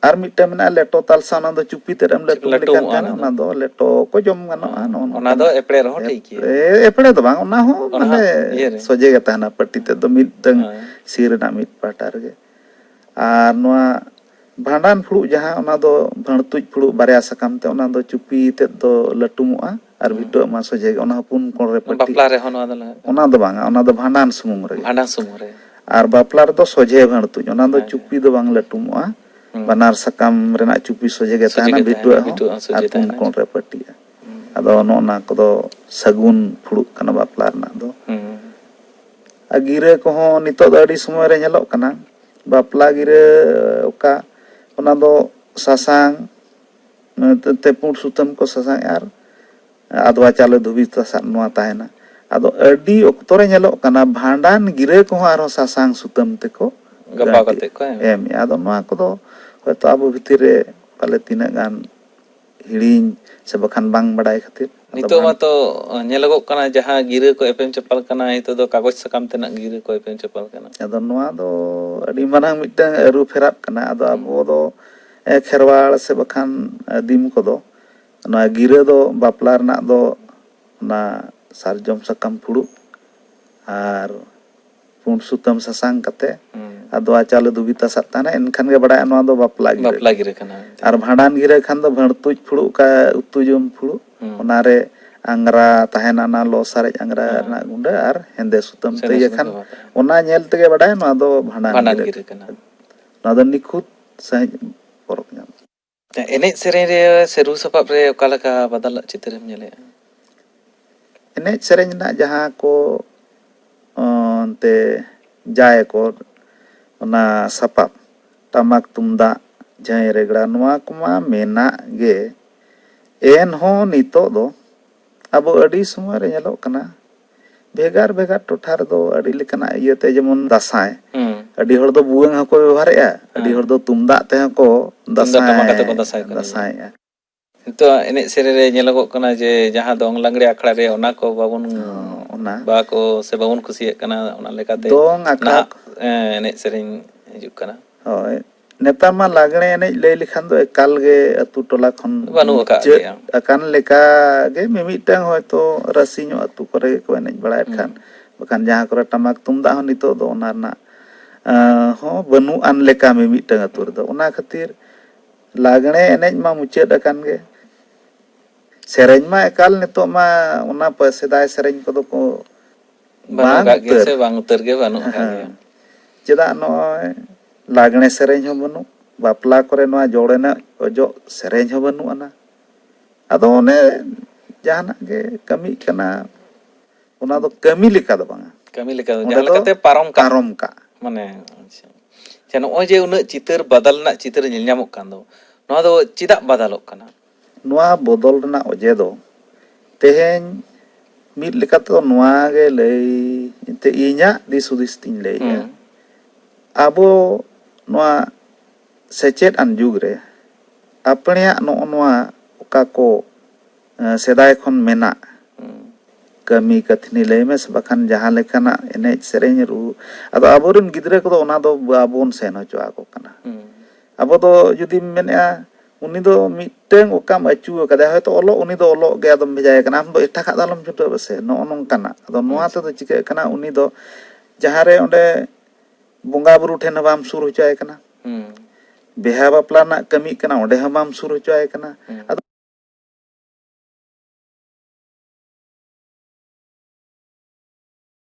ᱟᱨ ᱢᱤᱫᱴᱟᱝ ᱢᱮᱱᱟᱜᱼᱟ ᱞᱮᱴᱚ ᱛᱟᱞᱥᱟ, ᱚᱱᱟ ᱫᱚ ᱪᱩᱯᱤ ᱛᱮᱫ ᱮᱢ ᱞᱟᱹᱴᱩ ᱞᱮᱠᱷᱟᱱ ᱞᱟᱹᱴᱩᱢᱚᱜᱼᱟ ᱛᱟᱦᱮᱱᱟ, ᱚᱱᱟ ᱫᱚ᱾ ᱚᱱᱟ ᱫᱚ ᱞᱮᱴᱚ ᱠᱚ ᱡᱚᱢ ᱜᱟᱱᱚᱜᱼᱟ᱾ ᱦᱮᱸ, ᱱᱚᱜᱼᱚ ᱚᱱᱟ ᱫᱚ ᱱᱚᱝᱠᱟᱱᱟᱜ ᱮᱯᱲᱮ ᱨᱮᱦᱚᱸ ᱴᱷᱤᱠ ᱜᱮᱭᱟ᱾ ᱮᱯᱲᱮ, ᱮᱯᱲᱮ ᱫᱚ ᱵᱟᱝ, ᱚᱱᱟ ᱦᱚᱸ ᱚᱱᱟ ᱢᱟᱱᱮ ᱦᱚᱸ ᱤᱭᱟᱹ ᱨᱮ᱾ ᱥᱚᱡᱷᱮ ᱜᱮ ᱛᱟᱦᱮᱱᱟ, ᱯᱟᱹᱴᱤ ᱛᱮᱫ ᱫᱚ ᱢᱤᱫᱴᱟᱝ ᱦᱮᱸ᱾ ᱥᱤᱨ ᱨᱮᱱᱟᱜ ᱢᱤᱫ ᱯᱟᱦᱴᱟ ᱨᱮᱜᱮ᱾ ᱟᱨ ᱱᱚᱣᱟ ᱵᱷᱟᱸᱰᱟᱱ ᱯᱷᱩᱲᱩᱜ ᱡᱟᱦᱟᱸ, ᱚᱱᱟ ᱫᱚ ᱵᱷᱟᱹᱬᱛᱩᱡ ᱯᱷᱩᱲᱩᱜ ᱵᱟᱨᱭᱟ ᱥᱟᱠᱟᱢ ᱛᱮ, ᱚᱱᱟ ᱫᱚ ᱪᱩᱯᱤ ᱛᱮᱫ ᱫᱚ ᱞᱟᱹᱴᱩᱢᱚᱜᱼᱟ ᱟᱨ ᱦᱩᱸ᱾ ᱵᱷᱤᱴᱟᱹᱜ ᱢᱟ ᱥᱚᱡᱷᱮ ᱜᱮ, ᱚᱱᱟ ᱦᱚᱸ ᱯᱩᱱ ᱠᱚᱬ ᱨᱮ ᱯᱟᱹᱴᱤ᱾ ᱵᱟᱯᱞᱟ ᱨᱮᱦᱚᱸ ᱱᱚᱣᱟ ᱫᱚ ᱞᱟᱜᱟᱜ ᱠᱟᱱᱟ᱾ ᱚᱱᱟ ᱫᱚ ᱵᱟᱝᱟ, ᱚᱱᱟ ᱫᱚ ᱵᱷᱟᱸᱰᱟᱱ ᱥᱩᱢᱩᱝ ᱨᱮᱜᱮ᱾ ᱵᱷᱟᱸᱰᱟᱱ ᱥᱩᱢᱩᱝ ᱨᱮ᱾ ᱟᱨ ᱵᱟᱯᱞᱟ ᱨᱮᱫᱚ ᱥᱚᱡᱷᱮ ᱵᱷᱟᱹᱬᱛᱩᱡ, ᱚᱱᱟ ᱫᱚ ᱦᱮᱸ᱾ ᱪᱩᱯᱤ ᱫᱚ ᱵᱟᱝ ᱞᱟᱹᱴᱩᱢᱚᱜᱼᱟ᱾ ᱦᱩᱸ᱾ ᱵᱟᱱᱟᱨ ᱥᱟᱠᱟᱢ ᱨᱮᱱᱟᱜ ᱪᱩᱯᱤ ᱥᱚᱡᱷᱮ ᱜᱮ ᱥᱚᱡᱷᱮ ᱛᱟᱦᱮᱱᱟ, ᱜᱮ ᱵᱷᱤᱴᱩᱣᱟᱜ ᱛᱟᱦᱮᱱᱟ, ᱦᱚᱸ ᱵᱷᱤᱴᱩᱣᱟᱜ ᱦᱚᱸ ᱥᱚᱡᱷᱮ ᱟᱨ ᱯᱩᱱ ᱛᱟᱦᱮᱱᱟ᱾ ᱠᱚᱬ ᱨᱮ ᱯᱟᱹᱴᱤᱜᱼᱟ᱾ ᱦᱩᱸ᱾ ᱟᱫᱚ ᱱᱚᱜᱼᱚ ᱱᱟ ᱠᱚᱫᱚ ᱥᱟᱹᱜᱩᱱ ᱯᱷᱩᱲᱩᱜ ᱠᱟᱱᱟ ᱵᱟᱯᱞᱟ ᱨᱮᱱᱟᱜ ᱫᱚ᱾ ᱦᱩᱸ᱾ ᱟᱨ ᱜᱤᱨᱟᱹ ᱠᱚᱦᱚᱸ ᱱᱤᱛᱚᱜ ᱫᱚ ᱟᱹᱰᱤ ᱥᱚᱢᱚᱭ ᱨᱮ ᱧᱮᱞᱚᱜ ᱠᱟᱱᱟ, ᱵᱟᱯᱞᱟ ᱜᱤᱨᱟᱹ ᱚᱠᱟ, ᱚᱱᱟ ᱫᱚ ᱥᱟᱥᱟᱝ, ᱛᱮ, ᱛᱮ ᱯᱩᱸᱰ ᱥᱩᱛᱟᱹᱢ ᱠᱚ ᱥᱟᱥᱟᱝ ᱟᱨ ᱟᱫᱽᱣᱟ ᱪᱟᱣᱞᱮ ᱫᱷᱩᱵᱤ ᱛᱟᱥᱟᱫ ᱱᱚᱣᱟ ᱛᱟᱦᱮᱱᱟ᱾ ᱟᱫᱚ ᱟᱹᱰᱤ ᱚᱠᱛᱚ ᱨᱮ ᱧᱮᱞᱚᱜ ᱠᱟᱱᱟ, ᱵᱷᱟᱸᱰᱟᱱ ᱜᱤᱨᱟᱹ ᱠᱚᱦᱚᱸ ᱟᱨᱦᱚᱸ ᱥᱟᱥᱟᱝ ᱥᱩᱛᱟᱹᱢ ᱛᱮᱠᱚ ᱜᱟᱵᱟᱣ ᱜᱟᱹᱴᱤ ᱠᱟᱛᱮ ᱠᱚ ᱮᱢ᱾ ᱮᱢᱮᱜᱼᱟ᱾ ᱟᱫᱚ ᱱᱚᱣᱟ ᱠᱚᱫᱚ ᱦᱚᱭᱛᱳ ᱟᱵᱚ ᱵᱷᱤᱛᱤᱨ ᱨᱮ ᱯᱟᱞᱮ ᱛᱤᱱᱟᱹᱜ ᱜᱟᱱ ᱦᱤᱲᱤᱧ ᱥᱮ ᱵᱟᱠᱷᱟᱱ ᱵᱟᱝ ᱵᱟᱲᱟᱭ ᱠᱷᱟᱹᱛᱤᱨ᱾ ᱟᱫᱚ ᱱᱤᱛᱚᱜ ᱵᱟᱝ ᱢᱟᱛᱚ ᱧᱮᱞᱚᱜᱚᱜ ᱠᱟᱱᱟ, ᱡᱟᱦᱟᱸ ᱜᱤᱨᱟᱹ ᱠᱚ ᱮᱯᱮᱢ ᱪᱟᱯᱟᱞ ᱠᱟᱱᱟ, ᱱᱤᱛᱚᱜ ᱫᱚ ᱠᱟᱜᱚᱡᱽ ᱥᱟᱠᱟᱢ ᱛᱮᱱᱟᱜ ᱜᱤᱨᱟᱹ ᱠᱚ ᱮᱯᱮᱢ ᱪᱟᱯᱟᱞ ᱠᱟᱱᱟ᱾ ᱟᱫᱚ ᱱᱚᱣᱟ ᱫᱚ ᱟᱹᱰᱤ ᱢᱟᱨᱟᱝ ᱢᱤᱫᱴᱟᱝ ᱟᱹᱨᱩ ᱯᱷᱮᱨᱟᱜ ᱠᱟᱱᱟ᱾ ᱟᱫᱚ ᱦᱩᱸ᱾ ᱟᱵᱚ ᱫᱚ, ᱮ, ᱠᱷᱮᱨᱣᱟᱲ ᱥᱮ ᱵᱟᱠᱷᱟᱱ ᱟᱹᱫᱤᱢ ᱠᱚᱫᱚ ᱱᱚᱣᱟ ᱜᱤᱨᱟᱹ ᱫᱚ ᱵᱟᱯᱞᱟ ᱨᱮᱱᱟᱜ ᱫᱚ ᱚᱱᱟ ᱥᱟᱨᱡᱚᱢ ᱥᱟᱠᱟᱢ ᱯᱷᱩᱲᱩᱜ ᱟᱨ ᱯᱩᱸᱰ ᱥᱩᱛᱟᱹᱢ ᱥᱟᱥᱟᱝ ᱠᱟᱛᱮ ᱦᱩᱸ᱾ ᱟᱫᱽᱣᱟ ᱪᱟᱣᱞᱮ ᱫᱷᱩᱵᱤ ᱛᱟᱥᱟᱫ ᱛᱟᱦᱮᱱᱟ, ᱮᱱᱠᱷᱟᱱ ᱜᱮ ᱵᱟᱲᱟᱭᱟ ᱱᱚᱣᱟ ᱫᱚ ᱵᱟᱯᱞᱟ ᱜᱤᱨᱟᱹ ᱵᱟᱯᱞᱟ ᱠᱟᱱᱟ᱾ ᱜᱤᱨᱟᱹ ᱠᱟᱱᱟ ᱢᱮᱱᱛᱮ᱾ ᱟᱨ ᱵᱷᱟᱸᱰᱟᱱ ᱜᱤᱨᱟᱹ ᱠᱷᱟᱱ ᱫᱚ ᱵᱷᱟᱹᱬᱛᱩᱡ ᱯᱷᱩᱲᱩᱜ, ᱚᱠᱟ ᱩᱛᱩ ᱡᱚᱢ ᱯᱷᱩᱲᱩᱜ, ᱦᱩᱸ᱾ ᱚᱱᱟᱨᱮ ᱟᱝᱜᱽᱨᱟ ᱛᱟᱦᱮᱱᱟ, ᱚᱱᱟ ᱞᱚ ᱥᱟᱨᱮᱡ ᱟᱝᱜᱽᱨᱟ ᱦᱮᱸ᱾ ᱨᱮᱱᱟᱜ ᱜᱩᱸᱰᱟᱹ ᱟᱨ ᱦᱮᱸᱫᱮ ᱥᱩᱛᱟᱹᱢ ᱥᱮ ᱛᱮ ᱤᱭᱟᱹ ᱥᱩᱛᱟᱹᱢ ᱠᱷᱟᱱ, ᱛᱮ ᱵᱟᱯᱞᱟ᱾ ᱚᱱᱟ ᱧᱮᱞ ᱛᱮᱜᱮ ᱵᱟᱰᱟᱭᱟ ᱱᱚᱣᱟ ᱫᱚ ᱵᱷᱟᱸᱰᱟᱱ ᱵᱷᱟᱸᱰᱟᱱ ᱜᱤᱨᱟᱹ ᱜᱤᱨᱟᱹ ᱠᱟᱱᱟ᱾ ᱠᱟᱱᱟ᱾ ᱱᱚᱣᱟ ᱫᱚ ᱱᱤᱠᱷᱩᱛ ᱥᱟᱺᱦᱤᱡ ᱯᱚᱨᱚᱠ ᱧᱟᱢᱚᱜᱼᱟ᱾ ᱮᱱᱮᱡ ᱥᱮᱨᱮᱧ ᱨᱮ ᱥᱮ ᱨᱩ ᱥᱟᱯᱟᱵ ᱨᱮ ᱚᱠᱟ ᱞᱮᱠᱟ ᱵᱟᱫᱟᱞᱟᱜ ᱪᱤᱛᱟᱹᱨᱮᱢ ᱧᱮᱞᱮᱜᱼᱟ? ᱮᱱᱮᱡ ᱥᱮᱨᱮᱧ ᱨᱮᱱᱟᱜ ᱡᱟᱦᱟᱸ ᱠᱚ, ᱚ, ᱚᱱᱛᱮ ᱡᱟᱭ ᱠᱚ, ᱚᱱᱟ ᱥᱟᱯᱟᱵ, ᱴᱟᱢᱟᱠ ᱛᱩᱢᱫᱟᱜ, ᱡᱷᱟᱹᱭ ᱨᱮᱜᱽᱲᱟ, ᱱᱚᱣᱟ ᱠᱚᱢᱟ ᱢᱮᱱᱟᱜ ᱜᱮ᱾ ᱮᱱᱦᱚᱸ ᱱᱤᱛᱚᱜ ᱫᱚ ᱟᱵᱚ ᱟᱹᱰᱤ ᱥᱚᱢᱚᱭ ᱨᱮ ᱧᱮᱞᱚᱜ ᱠᱟᱱᱟ, ᱵᱷᱮᱜᱟᱨ ᱵᱷᱮᱜᱟᱨ ᱴᱚᱴᱷᱟ ᱨᱮᱫᱚ ᱟᱹᱰᱤ ᱞᱮᱠᱟᱱᱟᱜ ᱤᱭᱟᱹᱛᱮ, ᱡᱮᱢᱚᱱ ᱫᱟᱸᱥᱟᱭ᱾ ᱦᱩᱸ᱾ ᱟᱹᱰᱤ ᱦᱚᱲ ᱫᱚ ᱵᱷᱩᱣᱟᱹᱝ ᱦᱚᱸᱠᱚ ᱵᱮᱵᱚᱦᱟᱨᱮᱜᱼᱟ, ᱟᱹᱰᱤ ᱦᱮᱸ᱾ ᱦᱚᱲ ᱫᱚ ᱛᱩᱢᱫᱟᱜ ᱛᱮᱦᱚᱸ ᱠᱚ ᱛᱩᱢᱫᱟᱜ ᱫᱟᱸᱥᱟᱭ, ᱴᱟᱢᱟᱠ ᱟᱛᱮ ᱠᱚ ᱫᱟᱸᱥᱟᱭ ᱠᱚ ᱮᱱᱮᱡᱟ᱾ ᱫᱟᱸᱥᱟᱭᱮᱜᱼᱟ᱾ ᱱᱤᱛᱚᱜ ᱮᱱᱮᱡ ᱥᱮᱨᱮᱧ ᱨᱮ ᱧᱮᱞᱚᱜᱚᱜ ᱠᱟᱱᱟ ᱡᱮ ᱡᱟᱦᱟᱸ ᱫᱚᱝ ᱞᱟᱜᱽᱲᱮ ᱟᱠᱷᱲᱟ ᱨᱮ ᱚᱱᱟ ᱠᱚ ᱵᱟᱵᱚᱱ ᱦᱚᱸ, ᱚᱱᱟ ᱵᱟᱠᱚ ᱥᱮ ᱵᱟᱵᱚᱱ ᱠᱩᱥᱤᱭᱟᱜ ᱠᱟᱱᱟ, ᱚᱱᱟ ᱞᱮᱠᱟᱛᱮ ᱫᱚᱝ ᱟᱠᱷᱲᱟ ᱱᱟᱦᱟᱜ, ᱮᱸ, ᱮᱱᱮᱡ ᱥᱮᱨᱮᱧ ᱦᱤᱡᱩᱜ ᱠᱟᱱᱟ᱾ ᱦᱳᱭ, ᱱᱮᱛᱟᱨ ᱢᱟ ᱞᱟᱜᱽᱲᱮ ᱮᱱᱮᱡ ᱞᱟᱹᱭ ᱞᱮᱠᱷᱟᱱ ᱫᱚ ᱮᱠᱟᱞ ᱜᱮ ᱟᱹᱛᱩ ᱴᱚᱞᱟ ᱠᱷᱚᱱ ᱵᱟᱹᱱᱩᱜ ᱟᱠᱟᱫ ᱢᱩᱪᱟᱹᱫ ᱜᱮᱭᱟ᱾ ᱟᱠᱟᱱ ᱞᱮᱠᱟ ᱜᱮ, ᱢᱤᱢᱤᱫᱴᱟᱝ ᱦᱚᱭᱛᱳ ᱨᱟᱥᱤ ᱧᱚᱜ ᱟᱹᱛᱩ ᱠᱚᱨᱮ ᱜᱮᱠᱚ ᱮᱱᱮᱡ ᱵᱟᱲᱟᱭᱮᱫ ᱦᱩᱸ᱾ ᱠᱷᱟᱱ, ᱵᱟᱠᱷᱟᱱ ᱡᱟᱦᱟᱸ ᱠᱚᱨᱮ ᱴᱟᱢᱟᱠ ᱛᱩᱢᱫᱟᱜ ᱦᱚᱸ ᱱᱤᱛᱚᱜ ᱫᱚ ᱚᱱᱟ ᱨᱮᱱᱟᱜ, ᱟᱸ, ᱦᱚᱸ ᱵᱟᱹᱱᱩᱜ ᱟᱱ ᱞᱮᱠᱟ ᱢᱤᱢᱤᱫᱴᱟᱝ ᱟᱹᱛᱩ ᱨᱮᱫᱚ᱾ ᱚᱱᱟ ᱠᱷᱟᱹᱛᱤᱨ ᱞᱟᱜᱽᱲᱮ ᱮᱱᱮᱡ ᱢᱟ ᱢᱩᱪᱟᱹᱫ ᱟᱠᱟᱱ ᱜᱮ᱾ ᱥᱮᱨᱮᱧ ᱢᱟ ᱮᱠᱟᱞ ᱱᱤᱛᱚᱜ ᱢᱟ ᱚᱱᱟ ᱯᱟ-, ᱥᱮᱫᱟᱭ ᱥᱮᱨᱮᱧ ᱠᱚᱫᱚ ᱠᱚ ᱵᱟᱹᱱᱩᱜ ᱵᱟᱝ ᱟᱠᱟᱫ ᱜᱮᱭᱟ ᱩᱛᱟᱹᱨ᱾ ᱥᱮ ᱵᱟᱝ ᱩᱛᱟᱹᱨ ᱜᱮ ᱵᱟᱹᱱᱩᱜ ᱟᱠᱟᱫ ᱦᱮᱸ᱾ ᱜᱮᱭᱟ᱾ ᱪᱮᱫᱟᱜ ᱱᱚᱜᱼᱚᱭ ᱞᱟᱜᱽᱬᱮ ᱥᱮᱨᱮᱧ ᱦᱚᱸ ᱵᱟᱹᱱᱩᱜ, ᱵᱟᱯᱞᱟ ᱠᱚᱨᱮ ᱱᱚᱣᱟ ᱡᱚᱲ ᱮᱱᱮᱡ ᱚᱡᱚᱜ ᱥᱮᱨᱮᱧ ᱦᱚᱸ ᱵᱟᱹᱱᱩᱜ ᱟᱱᱟ᱾ ᱟᱫᱚ ᱚᱱᱮ ᱡᱟᱦᱟᱱᱟᱜ ᱜᱮ ᱠᱟᱹᱢᱤᱜ ᱠᱟᱱᱟ, ᱚᱱᱟ ᱫᱚ ᱠᱟᱹᱢᱤ ᱞᱮᱠᱟ ᱫᱚ ᱵᱟᱝᱟ᱾ ᱠᱟᱹᱢᱤ ᱞᱮᱠᱟ ᱫᱚ ᱚᱸᱰᱮ ᱡᱟᱦᱟᱸ ᱫᱚ ᱞᱮᱠᱟᱛᱮ ᱯᱟᱨᱚᱢ ᱠᱟᱜ᱾ ᱯᱟᱨᱚᱢ ᱠᱟᱜ᱾ ᱢᱟᱱᱮ, ᱟᱪᱪᱷᱟ᱾ ᱟᱪᱪᱷᱟ, ᱱᱚᱜᱼᱚᱭ ᱡᱮ ᱩᱱᱟᱹᱜ ᱪᱤᱛᱟᱹᱨ ᱵᱟᱫᱟᱞ ᱨᱮᱱᱟᱜ ᱪᱤᱛᱟᱹᱨ ᱧᱮᱞ ᱧᱟᱢᱚᱜ ᱠᱟᱱ ᱫᱚ, ᱱᱚᱣᱟ ᱫᱚ ᱪᱮᱫᱟᱜ ᱵᱟᱫᱟᱞᱚᱜ ᱠᱟᱱᱟ? ᱱᱚᱣᱟ ᱵᱚᱫᱚᱞ ᱨᱮᱱᱟᱜ ᱚᱡᱮ ᱫᱚ ᱛᱮᱦᱮᱧ ᱢᱤᱫ ᱞᱮᱠᱟᱛᱮ ᱫᱚ ᱱᱚᱣᱟ ᱜᱮ ᱞᱟᱹᱭ, ᱮᱱᱛᱮ ᱤᱧᱟᱹᱜ ᱫᱤᱥ ᱦᱩᱫᱤᱥ ᱛᱤᱧ ᱞᱟᱹᱭᱮᱜᱼᱟ᱾ ᱦᱩᱸ᱾ ᱟᱵᱚ ᱱᱚᱣᱟ ᱥᱮᱪᱮᱫ ᱟᱱ ᱡᱩᱜᱽ ᱨᱮ ᱟᱯᱲᱮᱭᱟᱜ ᱱᱚᱜᱼᱚ ᱱᱚᱣᱟ ᱚᱠᱟ ᱠᱚ, ᱮ, ᱥᱮᱫᱟᱭ ᱠᱷᱚᱱ ᱢᱮᱱᱟᱜ ᱦᱩᱸ᱾ ᱠᱟᱹᱢᱤ ᱠᱟᱹᱛᱷᱱᱤ ᱞᱟᱹᱭ ᱢᱮ ᱥᱮ ᱵᱟᱠᱷᱟᱱ ᱡᱟᱦᱟᱸ ᱞᱮᱠᱟᱱᱟᱜ ᱮᱱᱮᱡ ᱥᱮᱨᱮᱧ ᱨᱩ, ᱟᱫᱚ ᱟᱵᱚᱨᱮᱱ ᱜᱤᱫᱽᱨᱟᱹ ᱠᱚᱫᱚ ᱚᱱᱟ ᱫᱚ ᱵᱟᱵᱚᱱ ᱥᱮᱱ ᱦᱚᱪᱚ ᱟᱠᱚ ᱠᱟᱱᱟ᱾ ᱦᱩᱸ᱾ ᱟᱵᱚ ᱫᱚ ᱡᱩᱫᱤᱢ ᱢᱮᱱᱮᱫᱼᱟ, ᱩᱱᱤ ᱫᱚ ᱢᱤᱫᱴᱟᱹᱝ ᱚᱠᱟᱢ ᱟᱹᱪᱩ ᱟᱠᱟᱫᱮᱭᱟ, ᱦᱚᱭᱛᱳ ᱚᱞᱚᱜ, ᱩᱱᱤ ᱫᱚ ᱚᱞᱚᱜ ᱜᱮ, ᱟᱫᱚᱢ ᱵᱷᱮᱡᱟᱭᱮ ᱠᱟᱱᱟ, ᱟᱢ ᱫᱚ ᱮᱴᱟᱜᱟᱜ ᱫᱚ ᱟᱞᱚᱢ ᱪᱷᱩᱴᱟᱹᱜ ᱯᱮᱥᱮ, ᱱᱚᱜᱼᱚ ᱱᱚᱝᱠᱟᱱᱟᱜ᱾ ᱟᱫᱚ ᱱᱚᱣᱟ ᱟᱪᱪᱷᱟ᱾ ᱛᱮᱫᱚ ᱪᱤᱠᱟᱹᱜ ᱠᱟᱱᱟ, ᱩᱱᱤ ᱫᱚ ᱡᱟᱦᱟᱸ ᱨᱮ ᱚᱸᱰᱮ ᱵᱚᱸᱜᱟ ᱵᱩᱨᱩ ᱴᱷᱮᱱ ᱦᱚᱸ ᱵᱟᱢ ᱥᱩᱨ ᱦᱚᱪᱚᱣᱟᱭ ᱠᱟᱱᱟ, ᱦᱩᱸ᱾ ᱵᱤᱦᱟ ᱵᱟᱯᱞᱟ ᱨᱮᱱᱟᱜ ᱠᱟᱹᱢᱤ ᱠᱟᱱᱟ, ᱚᱸᱰᱮ ᱦᱚᱸ ᱵᱟᱢ ᱥᱩᱨ ᱦᱚᱪᱚᱣᱟᱭ ᱠᱟᱱᱟ᱾ ᱦᱩᱸ᱾ ᱟᱫᱚ